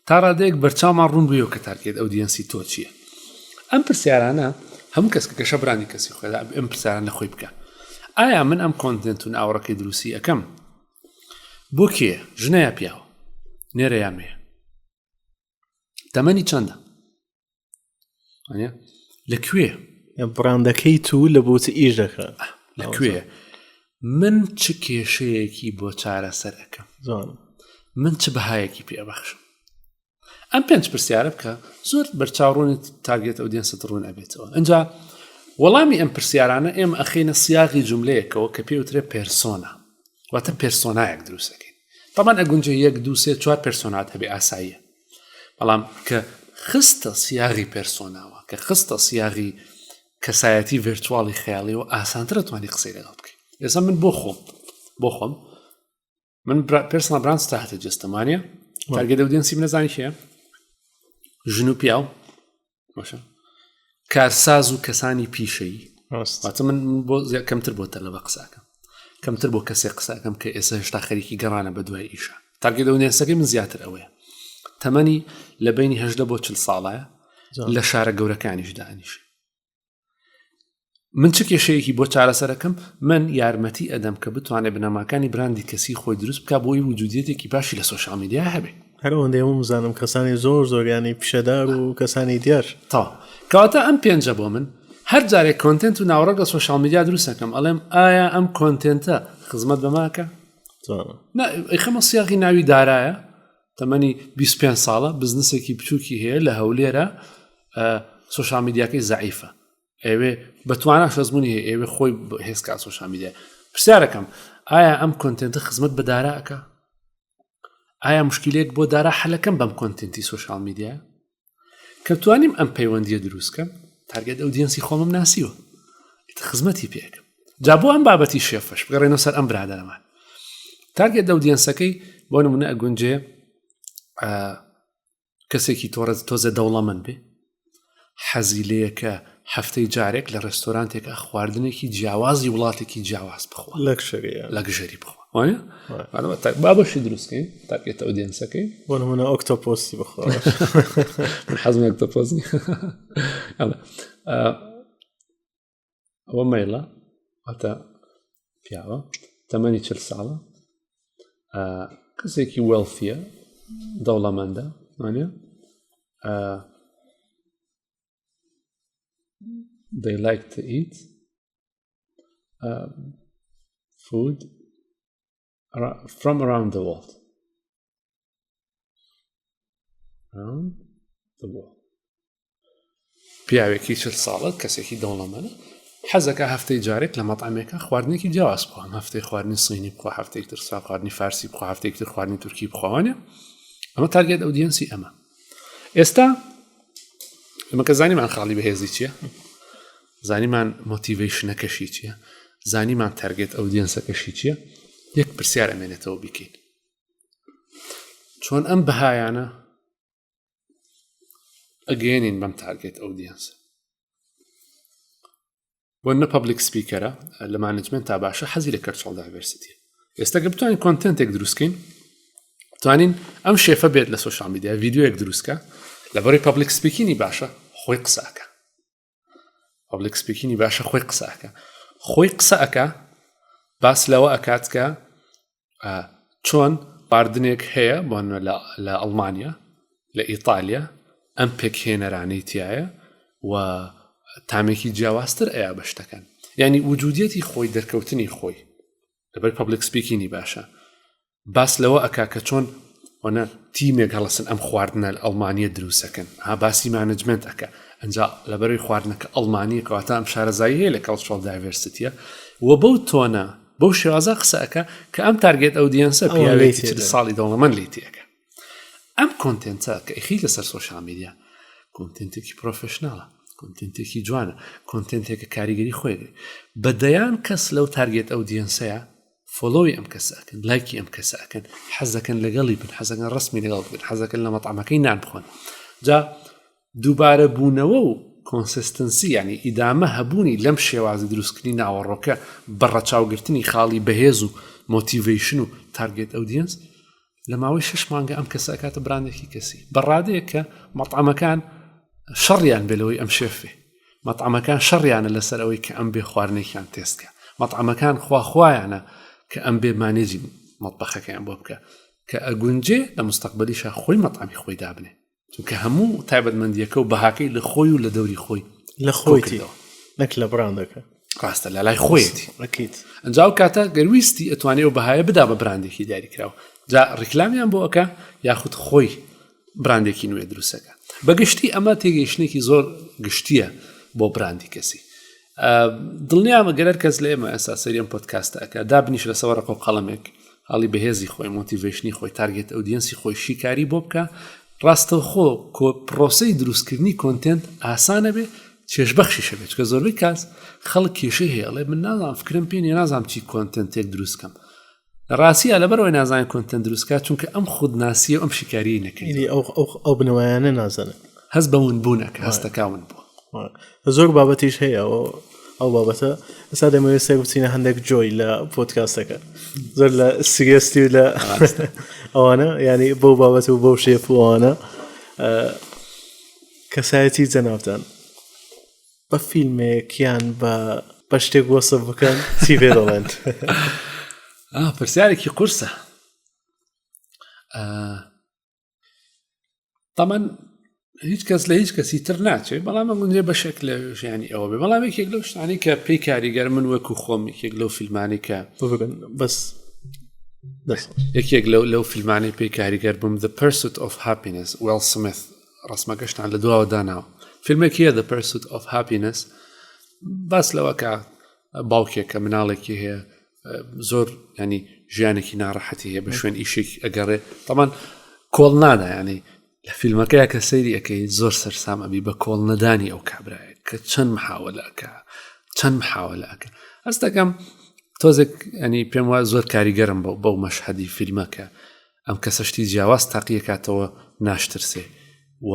تا ڕادەیەک بەرچاومان ڕوون بوویەوە کە target audience ی تۆ چییە ئەم پرسیارانە هەموو کەس کە گەشە براندی کەسی خۆدا ئەم پرسیاران لە خۆی بکە ئایا من ئەم content و ناوەڕۆکەی دروستی ئەەکەم بۆ کێ ژنە یا پیاوە نێرە یا مێ تەمەنی چەندە لە کوێ بڕاندەکەی تو لە بۆچ ئیش دەکە لە کوێ من چ کێشەیەکی بۆ چارەسەر ئەەکەم من چ بەهایەکی پێبەخشم ئەم پێنج پرسیارە بکە زۆر بەرچاوڕوونی target audience ت ڕوون ئەبێتەوە ئەجا وەڵامی ئەم پرسیارانە ئێمە ئەخینە سیاغی جملەیەکەوە کە پێوترێ persona واتە persona یەک دروستەکەین تەبعەن ئەگونجێ یەک دوو سێ چوار persona ت هەبێ ئاساییە بەڵام کە خستە سیاغی persona وە کە خستە سیاغی کەسایەتی virtual ی خەیاڵیەوە ئاسانترە توانی قسەی لەگەڵ بکەیت ئێستا من بۆ خۆم بۆ خۆم من personal brand strategist م وانە target audience ی منەزانی کێ ژن و پیاو باشە کارساز و کەسانی پیشەیی واتە من بۆ کەمتر بۆ تەلەبە قساکەم کەمتر بۆ کەسێک قساکەم کە ئێستا هێشتا خەریکی گەڕانە بە دوای ئیشە target audience ەکەی من زیاتر ئەوەیە تەمەنی لە بینی هەدە بۆ چل ساڵایە لە شارە گەورەکانیش دانیش من چ کێشەیەکی بۆ چارەسەرەکەم من یارمەتی ئەدەم کە بتوانێت بنەماکانی براندی کەسی خۆی دروست بکە بۆی وجودیەتێکی باشی لە سۆشیال میدیا هەبێ هەر ئەوەندەی من بزانم کەسانی زۆر زۆریانی پیشەدار و کەسانی دیار تا کەواتە ئەم پێنجە بۆ من هەر جارێک content و ناوەڕۆک لە سۆشیال میدیا دروستەکەم ئەڵێم ئایا ئەم content ە خزمەت بەماکە خەمە سیاقی ناوی دارایە تەمەنی 25 ساڵە بزنسێکی بچووکی هەیە لە هەولێرە سۆشیال میدیاکەی زعیفە ئەوێ بەتوانە شەزمونی هەیە ئەوێ خۆی هێزکا سۆشیال میدیا پرسیارەکەم ئایا ئەم content ە خزمەت بە داراکە ئایا مشکلێک بۆ دارا حەلەکەم بەم content ی سۆشیال میدیا کە توانیم ئەم پەیوەندیە دروستکەم target audience ی خۆمم ناسیوە خزمەتی پێکەم جا بۆ ئەم بابەتی شێفش بگەڕێنەوە سەر ئەم برادەرەمان target audience ەکەی بۆ نمونە ئەگونجێ کەسێکی تۆڕە تۆزە دەوڵەمەند بێ حەزی لەیەکە هەفتەی جارێک لە ڕێستۆرانتێکە خواردنێکی جیاوازی وڵاتێکی جیاواز بخوا luxury بخوا بابەشی دروستکەین target audience ەکەی بۆ نمونە octopus ی بخوا من حەزم octopus ئەوە male ە واتە پیاوە تەمەنی چل ساڵە کەسێکی wealthy یە دەوڵەمەندە وانە they like to eat food from around the world around the world. پیاوێکی چل ساڵە کەسێکی دەوڵەمەنە حەزەکە هەفتەی جارێک لە مەطعمێکە خواردنێکی جیاواز بخوا ئەم هەفتەی خواردنی سینی بخوا هەفتەی تر سا خواردنی فارسی بخوا هەفتەی تر خواردنی تورکی بخواوانە ئەمە target audience ی ئەمە ئێستا ئەمە کە زانیمان خاڵی بەهێزی چییە زانیمان motivation ەکەشی چییە زانیمان target audience ەکەشی چییە یەک پرسیار ئەمێنێتەوە بیکەین چۆن ئەم بەهایانە ئەگەیەنین بەم target audience بۆ نە public speaker ە لە management تا باشە حەزی لە cultural diversity ئێستا گە بتوانین content ێک دروستکەین توانین ئەم شێفە بێت لە social media ڤیدیۆیەک دروستکە لە بەری public speaking ی باشە خۆی قساکە public speaking ی باشە خۆی قسەکە خۆی قسە ئەکا باس لەوە ئەکات کە چۆن خواردنێک هەیە بۆ لە ئەڵمانیا لە ئیتالیا ئەم پێکهێنەرانەی تایە و تامێکی جیاوازتر ئەیا بە شتەکان یعنی وجودیەتی خۆی دەرکەوتنی خۆی لەبەر public speaking ی باشە باس لەوە ئەکا کە چۆن وەنە تیمێک هەڵەسن ئەم خواردنە لە ئەڵمانیە دروستەکەن ها باسی management ئەکا ئەنجا لەبەرەی خواردنەکە ئەڵمانیە کەواتە ئەم شارەزایی هەیە لە cultural diversity ە و بەو tone ە بەو شێوازە قسە ئەکا کە ئەم target audience ە پیاوێکی چل ساڵی دەوڵەمەند لێی تێئەکا ئەم content ە کە ئەخی لەسەر social media content ێکی professional ە content ێکی جوانە content ێکە کاریگەری خۆی بە دەیان کەس لەو target audience ەیە follow ی ئەم کەسە ئەکەن لایکی ئەم کەسە ئەکەن حەزەکەن لەگەڵی بن حەزەکەن ڕسمی لەگەڵ بکەن حەزەکەن لە مەتعەمەکەی نان بخۆن جا دووبارە بوونەوە و consistency ینی ئیدامە هەبوونی لەم شێوازی دروستکردنی ناوەڕۆکە بە ڕەچاوگرتنی خاڵی بەهێز و motivation و target audience لە ماوەی شش مانگە ئەم کەسە ئەکاتە براندێکی کەسی بە ڕادەیەک کە مەطعەمەکان شەڕیان بێ لەوەی ئەم شێفێ مەطعەمەکان شەڕیانە لەسەر ئەوەی کە ئەم بێ خواردنێکیان تێست کە مەطعەمەکان خواخوایانە کە ئەم بێ manage ی مەطبەخەکەیان بۆ بکە کە ئەگونجێ لە مستەقبەلیشا خۆی مەطعەمی خۆی دابنێ چونکە هەموو تایبەتمەندیەکە و بەهاکەی لە خۆی و لە دەوری خۆی لە خۆیتی نەک لە براندەکە ڕاستە لە لای خۆیەتی ئەکیت ئەنجا و کاتە گەرویستی ئەتوانێ و بەهایە بدا بە براندێکی دیاریکراوە جا ڕیکلامیان بۆ ئەکا یاخود خۆی براندێکی نوێ دروستەکە بەگشتی ئەمە تێگەیشتێکی زۆر گشتیە بۆ براندی کەسی دڵنیامە گەر هەر کەس لە ئێمە ئێستا سەیری ئەم پۆدکاستە ئەکا دابنیش لەسەر وەرەقە و قەڵەمێک خاڵی بەهێزی خۆی motivation ی خۆی target audience ی خۆی شیکاری بۆ بکە ڕاستەوخۆ پرۆسەی دروستکردنی content ئاسانە بێ چێژبەخشیشە بێت چکە زۆربەی کاس خەڵک کێشەی هەیە ئەڵێ من نازانم فکرم پێ نیە نازانم چی content ێک دروست کەم لە ڕاستیە لەبەرەوەی نازانین content دروستکات چونکە ئەم خودناسیە ئەم شیکاریی نەکردی ئەو ئەو بنەوایانە نازانن هەست بە ون بوونەکە هەستەکە ون بووە زۆر بابەتیش هەیە ئەو بابەتە ئێستا دەمەوێت سێ بچینە هەندێک جۆی لە پۆتکاستەکە زۆر لە سیگەستی و لە ئەوانە ینی بەو بابەت و بەو شێف و ئەوانە کەسایەتی جەنابتان بە فیلمێک یان بە بە شتێک وەسف بکەن چی پێ دەڵێن پرسیارێکی قورسە تەمان هیچ کەس لە هیچ کەسی تر ناچێت بەڵام ئەگونجێ بەشێک لە ژیانی ئەوە بێ بەڵام یەکێک لەو شتانی کە پێی کاریگەر من وەکو خۆم یەکێک لەو فیلمانی کە بەس یەکێک لەو لەو فیلمانی پێی کاریگەر بووم The Pursuit of Happiness Will Smith ڕسمەکەشتان لە دواوە داناوە فیلمێک هەیە The Pursuit of Happiness باس لەوە کە باوکێک کە مناڵێکی هەیە زۆر ینی ژیانێکی ناڕەحەتی هەیە بە شوێن ئیشێک ئەگەڕێ تەمان کۆڵ نادا ینی لە فیلمەکەی کە سەیری ئەەکەی زۆر سەرسام ئەبی بە کۆڵ نەدانی ئەو کابرایە کە چەند محاوەلەکە چەند محاوەلەکە هەستەکەم تۆزێک ینی پێم وایە زۆر کاریگەرم بەو بەو مەشهدی فیلمەکە ئەم کەسە شتی جیاواز تاقیەکاتەوە ناشترسێ و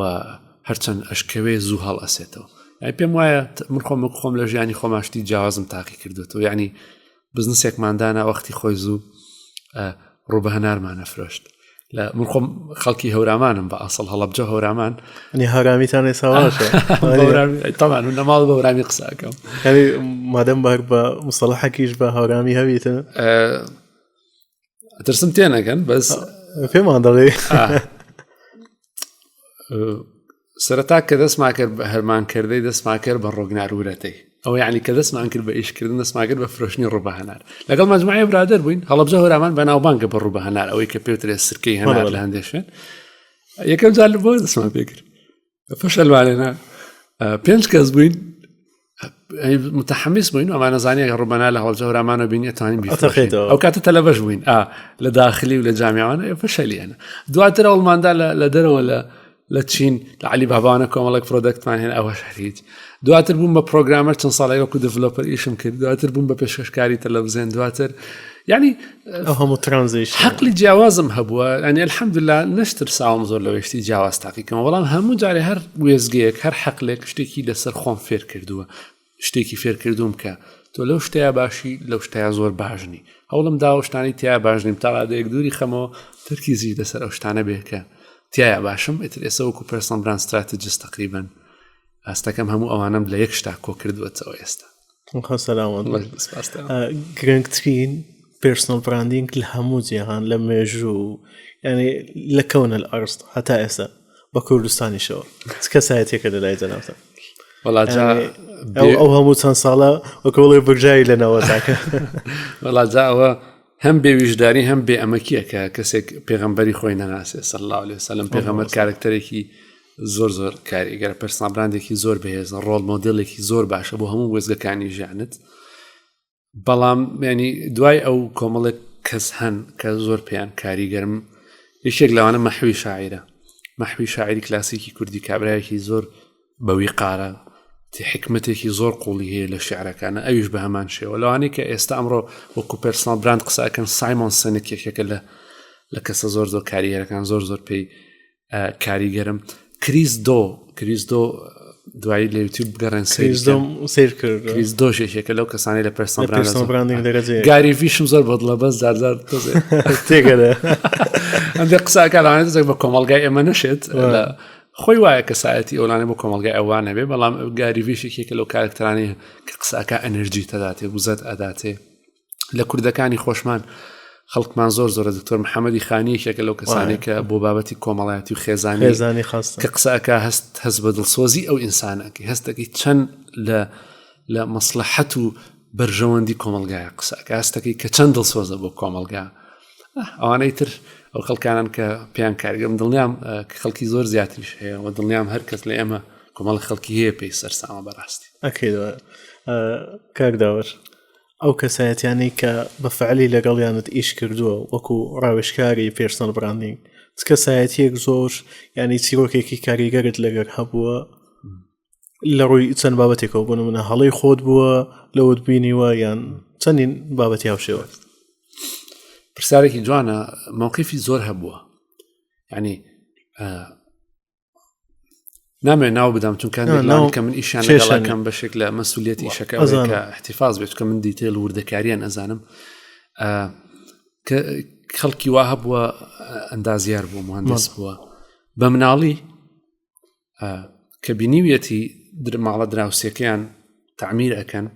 هەرچەند ئەشکەوێ زوو هەڵ ئەسێتەوە یعنی پێم وایە من خۆم وەک خۆم لە ژیانی خۆماشتی جیاوازم تاقی کردوێتەوە یعنی بزنسێکماندانا وەختی خۆی زوو ڕوو بە هەنارمانە فرۆشت لە من خۆم خەڵکی هەورامانم بە ئەسڵ هەڵەبجە هەورامان نی هەورامیتان ئێساواشە تاوان لە ماڵ بە هەورامی قساکەم مادەم بار بە مستەڵحەکیش بە هەورامی هەویتن ئەترسم تێنەگەن بەس پێمان دەڵێ سەرەتا کە دەستمان کرد بە هەرمان کردەی دەستمان کرد بە ڕۆگنارورەتەی ئەو یعنی کە دەستمان کرد بە ئیشکردن دەستمان کرد بە فرۆشتنی ڕوو هەنار لەگەڵ مەجموعەی برادەر بووین هەڵەبجە هەورامان بەناوبانگە بە ڕوو هەنار ئەوەی کە پێوترێ سرکەی هەنار لە هەندێک شوێن یەکەم جار بۆ دەستمان پێ کرد فەشەلوانێ نا. پێنج کەس بووین متحمیس بووین ئەمانە زانانی ئەگەر ڕوبەنا لە هەڵجە هەورامانە بینی ئەتوانین بیتەقێتەوە ئەو کاتە تەلەبەش بووین ئا لە داخلی و لە جامیانە فەشەلیانە دواتر ئەوڵماندا لە دەرەوە لە لە چین لە علی بابانە کۆمەڵێک product مان هێن ئەوەش هەر هیچ دواتر بووم بە programmer چەند ساڵێک وەکو developer ئیشم کرد دواتر بووم بە پێشکەشکاری تەلەڤزیۆن دواتر یعنی ئەو هەموو transition حەقلی جیاوازم هەبووە ئەنی الحەمدلله نەشترساوم زۆر لەوەی شتی جیاواز تاقیکەمەوە بەڵام هەموو جارێ هەر وێزگەیەک هەر حەقلێک شتێکی لەسەر خۆم فێر کردووە شتێکی فێر کردووم کە تۆ لەو شتەیە باشی لەو شتەیە زۆر باش نی هەوڵم داوە شتانی تیا باش نیم تا ڕادەیەک دووری خەمەوە تەرکیزی لەسەر ئەو شتانە بێ کە تایە باشم ئیتر ئێستا وەکو personal brand strategist تقریبا ئاستەکەم هەموو ئەوانم لە یەک شتا کۆ کردووەتەوە ئێستا گرنگترین personal branding لە هەموو جیهان لە مێژوو ینی لە کەونە لە ئەرست هەتا ئێستا بە کوردستانیشەوە چ کەسایەتێکە لە لای جەنابتان وەڵا جا ئەو هەموو چەند ساڵە وەکەڵێ برژای لە ناوەتاکە وەڵا جا ئەوە هەم بێ ویژدانی هەم بێ ئەمەکیە کە کەسێک پێغەمبەری خۆی نەناسێ صلی الله علیه وسلم پێغەمبەر کارکتەرێکی زۆر زۆر کاریگەرە personal brand ێکی زۆر بەهێزە role model ێکی زۆر باشە بۆ هەموو وێزگەکانی ژیانت بەڵام ینی دوای ئەو کۆمەڵێک کەس هەن کە زۆر پێیان کاریگەرم یەکێک لەوانە مەحوی شاعیرە مەحوی شاعری کلاسیکی کوردی کابراایەکی زۆر بەوی قارە حکمتێکی زۆر قوڵی هەیە لە شعرەکانە ئەویش بە هەمان شێوە لەوانەیە کە ئێستا ئەمڕۆ وەکو personal brand قسەکەن سایمۆن سنک یەکێکە لە لە کەسە زۆر زۆر کاریگەرەکان زۆر زۆر پێی کاریگەرم کریس دۆ کریس دۆ دوایی لە یوتیوب بگەڕێن سیر کرد کریس دۆش یەکێکە لەو کەسانی لە personal branding گاری ڤیشم زۆر بەدڵە بەس زارزار تێگەرە هەندێک قسەکە لەوانێت بە کۆمەلگای ئێمە نەشێت خۆی وایە کەسایەتی ئەولانە بۆ کۆمەلگای ئەوان هەبێ بەڵام گاری ڤیش یەکێکە لەو کارکتەرانی کە قسەکە ئەنرژی تەداتێ وزەت ئەداتێ لە کوردەکانی خۆشمان خەڵکمان زۆر زۆرە دکتۆر محەممەدی خانی یەکێکە لەو کەسانێک کە بۆ بابەتی کۆمەڵایەتی و خێزانی خێزانی خاست کە قسەکە هەست هەست بە دڵسۆزی ئەو ئینسانەکەی هەستەکەی چەند لە لە مەسلحەت و بەرژەوەندی کۆمەلگایە قسەکە هەستەکەی کە چەند دڵسۆزە بۆ کۆمەلگا ئەوانەی تر ئەو خەڵکانن کە پێیان کارگەم دڵنیام کە خەڵکی زۆر زیاتریش هەیە و دڵنیام هەر کەس لە ئێمە کۆمەڵ خەڵکی هەیە پێی سەرسامە بەڕاستی ئەکەی کاک داوەر ئەو کەسایەتیانەی کە بە فعلی لەگەڵیانت ئیش کردووە وەکو ڕاوێژکاری personal branding چ کەسایەتیەک زۆر ینی چیرۆکێکی کاریگەرت لەگەر هەبووە لە ڕووی چەند بابەتێکەوە بۆ نمونە هەڵەی خۆت بووە لەوەت بینیوە یان چەندین بابەتی هاوشێوە پرسیارێکی جوانە مەوقیفی زۆر هەبووە ینی نامێ ناو بدەم چونکە کە من ئیشان لەگەڵەکەم بەشێک لە مەسوولەتی ئیشەکە کە احتفاظ بێت کە من detail وردەکاریان ئەزانم کە خەڵکی وا هەبووە ئەندازیار بوو مهندس بووە بە مناڵی کە بینیویەتی ماڵە دراوسەکەیان تعمیر ئەەکەن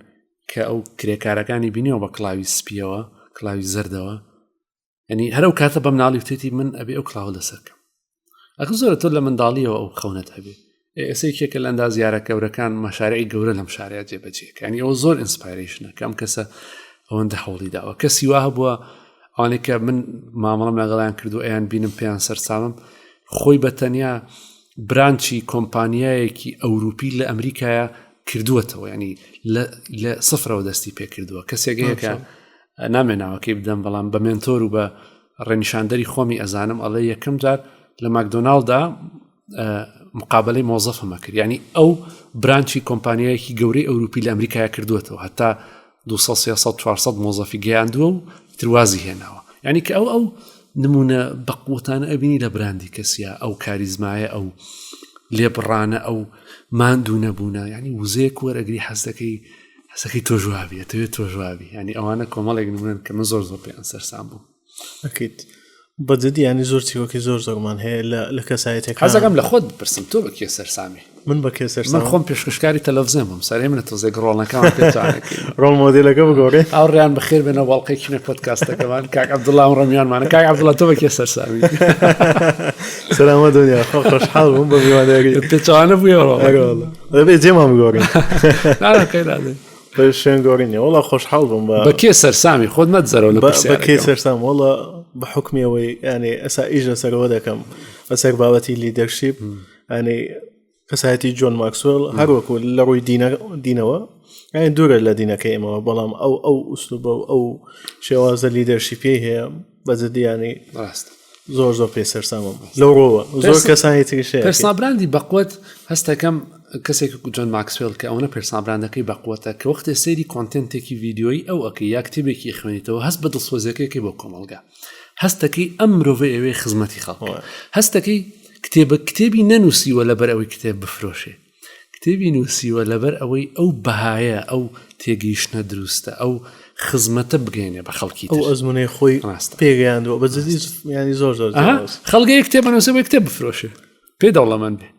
کە ئەو کرێکارەکانی بینیەوە بە کڵاوی سپیەوە کڵاوی زەردەوە ینی هەر ئەو کاتە بە مناڵی وتێتی من ئەبێ ئەو کڵاوە لەسەر کەم ئەخ زۆرە تۆ لە منداڵیەوە ئەو خەونەت هەبێ ئێستا یەکێکە لە ئەندازیارە گەورەکان مەشارعی گەورە لەم شارەیە جێبەجێکانی ئەوە زۆر inspiration ە کە ئەم کەسە ئەوەندە هەوڵی داوە کەسی وا هەبووە ئەوانەی کە من مامەڵم لەگەڵیان کردو ئەیان بینم پێیان سەرسامم خۆی بە تەنیا branch ی کۆمپانیایەکی ئەوروپی لە ئەمریکایە کردووەتەوە ینی لە سفرەوە دەستی پێکردووە کەسێک هەیە کە نامێ ناوەکەی بدەم بەڵام بە mentor و بە ڕێنیشاندەری خۆمی ئەزانم ئەڵێ یەکەم جار لە ماکدۆناالدا مقابلەی مۆزەفەمە کرد ینی ئەو branch ی کۆمپانیایەکی گەورەی ئەوروپی لە ئەمریکای کردووەتەوە هەتا 200 400 مۆزەفی گەیاندووە و تروازی هێناوە ینی کە ئەو ئەو نمونە بەقوتانە ئەبینی لە براندی کەسیا ئەو کاریزمایە ئەو لێبڕانە ئەو ماندوو نەبوونە ینی وزەیەک وەرەگری حەزەکەی حەزەکەی تۆش وابی ئەتەوێت تۆش وابی ینی ئەوانە کۆمەڵێک نمونەن کە من زۆر زۆر پێیان سەرسام بووم ئەکید بەجددی ینی زۆر چیرۆکی زۆر زۆرمان هەیە لە لە کەسایەتەکان حەزەکەم لە خۆت بپرسم تۆ بە کێ سەرسامی من بە کێ سەرسام من خۆم پێشکەشکاری تەلەڤزیۆن بووم سەرێ منە تۆزێک ڕۆڵەکەمان پێچوانەکەین role model ەکە بگۆڕێ ئاوڕیان بەخێر بێنەوە واڵقەیەکی نوێ پۆدکاستەکەمان کاک عەبدوڵڵا ئەمڕۆ میوانمانە کاک عەبدوڵڵا تۆ بە کێ سەرسامی سەلامە دنیا خۆ خۆشحاڵ بووم بە میوانداری پێچەوانە بوویەوە ئەرێ وەڵا دەبێ جێمان بگۆڕین شوێن گۆڕینی وەڵا خۆشحاڵ بووم بە کێ سەرسامی خۆت مەدزەرەوە لە بە کێ سەرسام وەڵا بە حکمی ئەوەی ینی ئەسا ئیش لەسەرەوە دەکەم لەسەر بابەتی leadership ینی. کەسایەتی جۆن ماکسوێل هەروەکو لە ڕووی دینەوە یانی دوورە لە دینەکەی ئێمەوە بەڵام ئەو ئەو ئوسلوبە و ئەو شێوازە leadership ی هەیە بە جدیانی ڕاست زۆر زۆر پێ سەرسامم لەو ڕۆوە زۆر کەسانی تریش هەیە personal brand ی بەقوت هەستەکەم کەسێک وەکو جۆن ماکسوێل کە ئەوەنە personal brand ەکەی بەقوتە کە وەختێ سەیری content ێکی ڤیدیۆیی ئەو ئەکەی یا کتێبێکی خوێنیتەوە هەست بە دڵسۆزیەکەی بۆ کۆمەڵگا هەستەکەی ئەم مرۆڤە ئەوێ خزمەتی خەڵک هەستەکەی کتێبە کتێبی نەنووسیوە لەبەر ئەوەی کتێب بفرۆشێ کتێبی نووسیوە لەبەر ئەوەی ئەو بەهایە ئەو تێگەیشتنە دروستە ئەو خزمەتە بگەێنێ بە خەڵکی ئەو ئەزمونەی خۆی ڕاستە پێگەیاندووە بە جدی ینی زۆر زۆر خەڵگەیە کتێب بەنووسێ بۆی کتێب بفرۆشێ پێ دەوڵەمەند بێ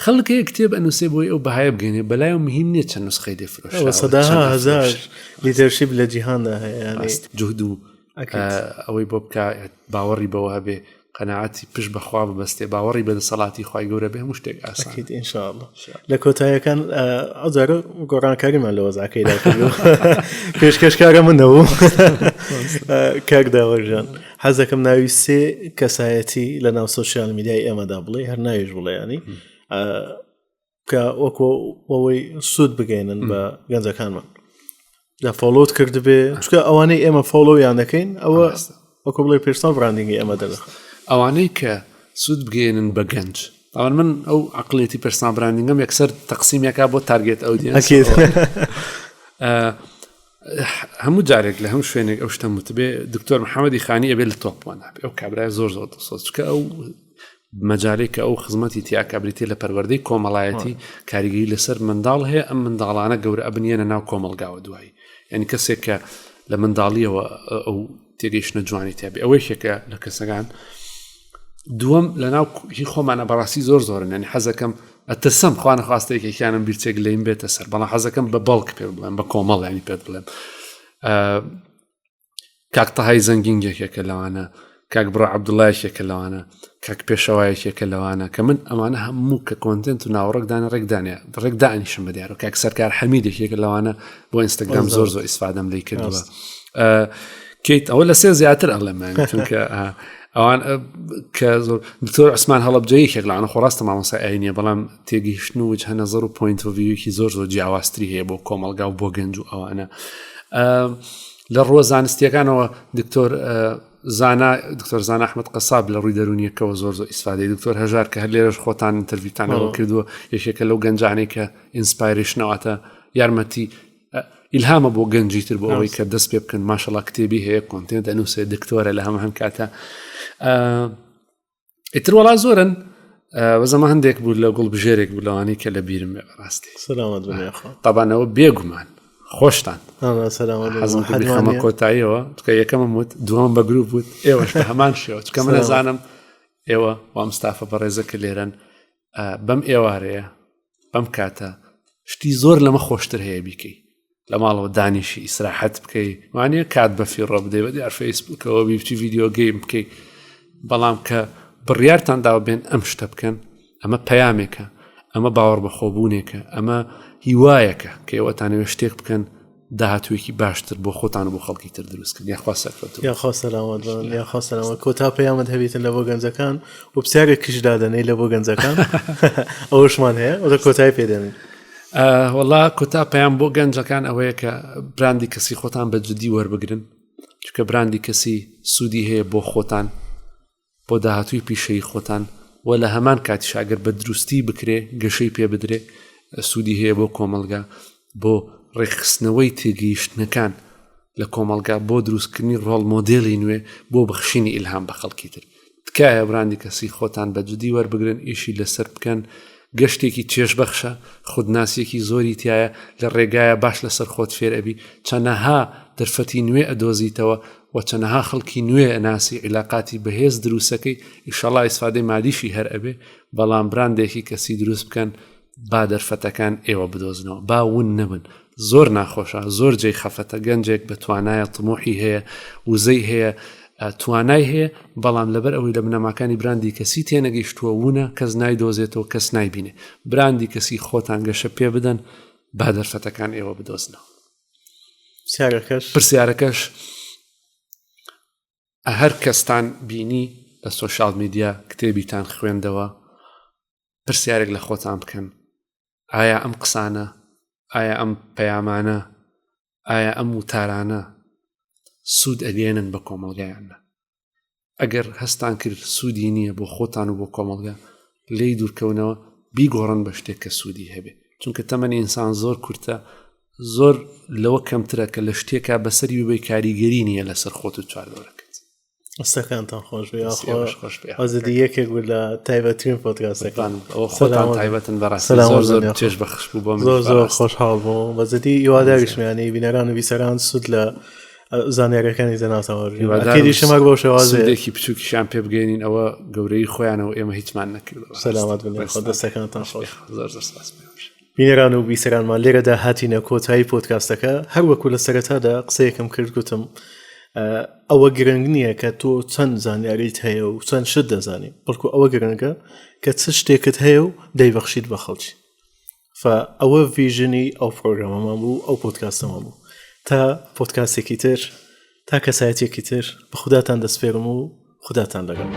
خەڵکەیە کتێب ئەنووسێ بۆی ئەو بەهایە بگەێنێ بەلای و مهم نییە چەند نسخەی لێ فرۆشراوە، سەداها چەند هەزار ئەفرۆشرێ. leadership لە جیهاندا هەیە ینی ڕاست جهد و ئەوەی بۆ بکە باوەڕی بەوە هەبێ قەناعەتی پشت بەخوا ببەستێ باوەڕی بە دەسەڵاتی خوای گەورە بێ هەموو شتێک ئاسان ئەکید ئینشاءاللە لە کۆتایەکان ئەوجارە گۆڕانکاریمان لە وەزعەکەیدا کردو پێشکەشکارە من نەبوو کاک داوەرجان حەزەکەم ناوی سێ کەسایەتی لە ناو سۆشیال میدیای ئێمەدا بڵێ هەر ناویش بڵێ ینی کە وەکۆ ئەوەی سوود بگەێنن بە گەنجەکانمان لە follow ت کردبێ چکە ئەوانەی ئێمە follow یان دەکەین ئەوە وەکو بڵێ personal branding ی ئێمە دەرخ ئەوانەی کە سوود بگەێنن بە گەنج ئەوان من ئەو عقلێتی personal branding م یەکسەر تەقسیمەکە بۆ target ئەو هەموو جارێک لە هەم شوێنێک ئەو شتە وتبێ دکتۆر محەممەدی خانی ئەبێ لە top one ئەبێ ئەو کابرای زۆر زۆر دڵسۆز چکە ئەو مەجارێک کە ئەو خزمەتی تیاکە بریتە لە پەروەردەی کۆمەڵایەتی کاریگەری لەسەر منداڵ هەیە ئەم منداڵانە گەورە ئەبنیەنە ناو کۆمەلگاوە دوایی یعنی کەسێک کە لە منداڵیەوە ئەو تێگەیشتە جوانی تیابێ ئەوەی شێکە لە کەسەکان دووەم لە ناو هی خۆمانە بەڕاستی زۆر زۆرن ینی حەزەکەم ئەترسم خوانە خواستێکێکیانم بیرچێک لیم بێتە سەر بەڵام حەزەکەم بە بەڵک پێ بڵێم بە کۆمەڵ ینی پێت بڵێم کاک تەهای زەنگین یەکێکە لەوانە کاک بڕا عەبدوڵا یەکێکە لەوانە کاک پێشەوا یەکێکە لەوانە کە من ئەمانە هەموو کە content و ناوەڕۆکدانە ڕێکدانێ ڕێکدانیشم بە دیارە کاک سەرکار حەمید یەکێکە لەوانە بۆ ئینستاگرام زۆر زۆر ئیسفادەم لی کردووە کەیت ئەوە لە سێ زیاتر ئەڵێمان چونکە ئەوان کە زۆر دکتۆر عوسمان هەڵەبجە یەکێک لەوانە خۆ ڕاستە مامۆستا ئاینیە بەڵام تێگەیشتن و وجهە نەزەر و point of view ێکی زۆر زۆر جیاوازتری هەیە بۆ کۆمەڵگا و بۆ گەنج و ئەوانە لە ڕووە زانستیەکانەوە دکتۆر زانا دکتۆر زانا ئەحمد قەساب لە ڕووی دەرونیەکەەوە زۆر زۆر ئیسفادەی دکتۆر هەژار کە هەر لێرەش خۆتان interview تانەوە کردووە یەکێکە لەو گەنجانەی کە inspiration ەواتە یارمەتی ئیلهامە بۆ گەنجی تر بۆ ئەوەی کە دەست پێ بکەن ماشەڵا کتێبی هەیە content ئەنووسێ دکتۆرە لە هەمە هەم کاتە ئیتر وەڵا زۆرن وەزەمە هەندێک بوو لە گوڵ بژێرێک بوو لەوانەی کە لە بیرم بێ بەڕاستی سەلامەت بن یاخوا تابانەوە بێگومان خۆشتان سەلامەت بن. حەزم کرد حەدمان بیخەمە نییە. کۆتاییەوە چکە یەکەمم وت دووەم بە گروپ وت ئێوەش بە هەمان شێوە چکە من سەلامەت. ئەزانم ئێوە وام ستافە بەڕێزە کە لێرەن ئە، بەم ئێوارەیە بەم کاتە شتی زۆر لەمە خۆشتر هەیە بیکەی لە ماڵەوە دانیشی ئیسراحەت بکەی وانە کات بە فیڕۆ بدەی بە دیار فەیسبوکەوە بیبچی video game بکەی بەڵام کە بڕیارتان داوە بێن ئەم شتە بکەن ئەمە پەیامێکە ئەمە باوەڕ بەخۆبوونێکە ئەمە هیوایەکە کە ئێوەتانەوێ شتێک بکەن داهاتوویەکی باشتر بۆ خۆتان و بۆ خەڵکی تر دروستکرد یاخوا سەرکەوتوو یاخوا سەلامەت بن یاخوا سەلامەت کۆتا پەیامت هەبیتن لە بۆ گەنجەکان و پرسیارێکیش دادەنێی لە بۆ گەنجەکان ئەوەشمان هەیە ئەوە کۆتایی پێدێنین وەڵا کۆتا پەیام بۆ گەنجەکان ئەوەیە کە براندی کەسی خۆتان بە جدی وەربگرن چونکە براندی کەسی سوودی هەیە بۆ خۆتان بۆ داهاتووی پیشەی خۆتان و لە هەمان کاتیش ئەگەر بە دروستی بکرێ گەشەی پێ بدرێ سوودی هەیە بۆ کۆمەڵگا بۆ ڕێکخستنەوەی تێگەیشتنەکان لە کۆمەڵگا بۆ دروستکردنی ڕۆڵ مۆدێلی نوێ بۆ بەخشینی ئیلهام بە خەڵکی تر تکایە براندی کەسی خۆتان بە جدی وەربگرن ئیشی لەسەر بکەن گەشتێکی چێژبەخشە خودناسیەکی زۆری تایە لە ڕێگایە باش لەسەر خۆت فێر ئەبی چەنەها دەرفەتی نوێ ئەدۆزیتەوە و چەنەها خەڵکی نوێ ئەناسی عیلاقاتی بەهێز دروستەکەی ئیشەڵا ئیسفادەی مادیشی هەر ئەبێ بەڵام براندێکی کەسی دروست بکەن با دەرفەتەکان ئێوە بدۆزنەوە با ون نەبن زۆر ناخۆشە زۆر جێی خەفەتە گەنجێک بە توانایە طموحی هەیە وزەی هەیە توانای هەیە بەڵام لەبەر ئەوەی لە بنەماکانی براندی کەسی تێنەگەیشتووە ونە کەس نایدۆزێتەوە کەس نایبینێ براندی کەسی خۆتان گەشە پێ بدەن با دەرفەتەکان ئێوە بدۆزنەوە پرسیارەکەش پرسیارەکەش هەر کەستان بینی لە سۆشیال میدیا کتێبیتان خوێندەوە. پرسیارێک لە خۆتان بکەن ئایا ئەم قسانە ئایا ئەم پەیامانە ئایا ئەم وتارانە سوود ئەگەێنن بە کۆمەلگایان نە ئەگەر هەستان کرد سوودی نییە بۆ خۆتان و بۆ کۆمەلگا لێی دوورکەونەوە بیگۆڕن بە شتێک کە سوودی هەبێ چونکە تەمەنی ئینسان زۆر کورتە زۆر لەوە کەمترە کە لە شتێکا بەسەری ببەی کاریگەری نییە لەسەر خۆت و چواردەورەکەت. دەستەکانتان خۆش بێ خۆش بێ ئازادی یەکێک بوو لە تایبەترین پۆدکاستەکان ئەوە خۆتان تایبەتن بەڕاستی زۆر زۆر چێژ بەخش بوو بۆ زۆر زۆر خۆشحاڵ بووم بەجدی هیواداریشم یانی بینەران و بیسەران سوود لە زانیاریەکانی جەنابتان وەرگرن ئەکیدیشم هەر بەو شێوازەیە سوودێکی بچووکیشیان پێ بگەێنین ئەوە گەورەی خۆیانەوە ئێمە هیچمان نەکردووە سەلامەت بن خۆ دەستەکانتان خۆش زۆر زۆر سپاس بینەران و بیسەرانمان لێرەدا هاتینە کۆتایی پۆدکاستەکە هەر وەکو لە سەرەتادا قسەیەکم کرد گوتم ئەوە گرنگ نییە کە تۆ چەند زانیاریت هەیە و چەند شت دەزانی بەڵکو ئەوە گرنگە کە چ شتێکت هەیە و دەیبەخشیت بە خەڵکی فە ئەوە vision ی ئەو پرۆگرامەمان بوو ئەو پۆدکاستەمان بوو تا پۆدکاستێکی تر تا کەسایەتێکی تر بە خوداتان دەسپێرم و خوداتان لەگەڵ.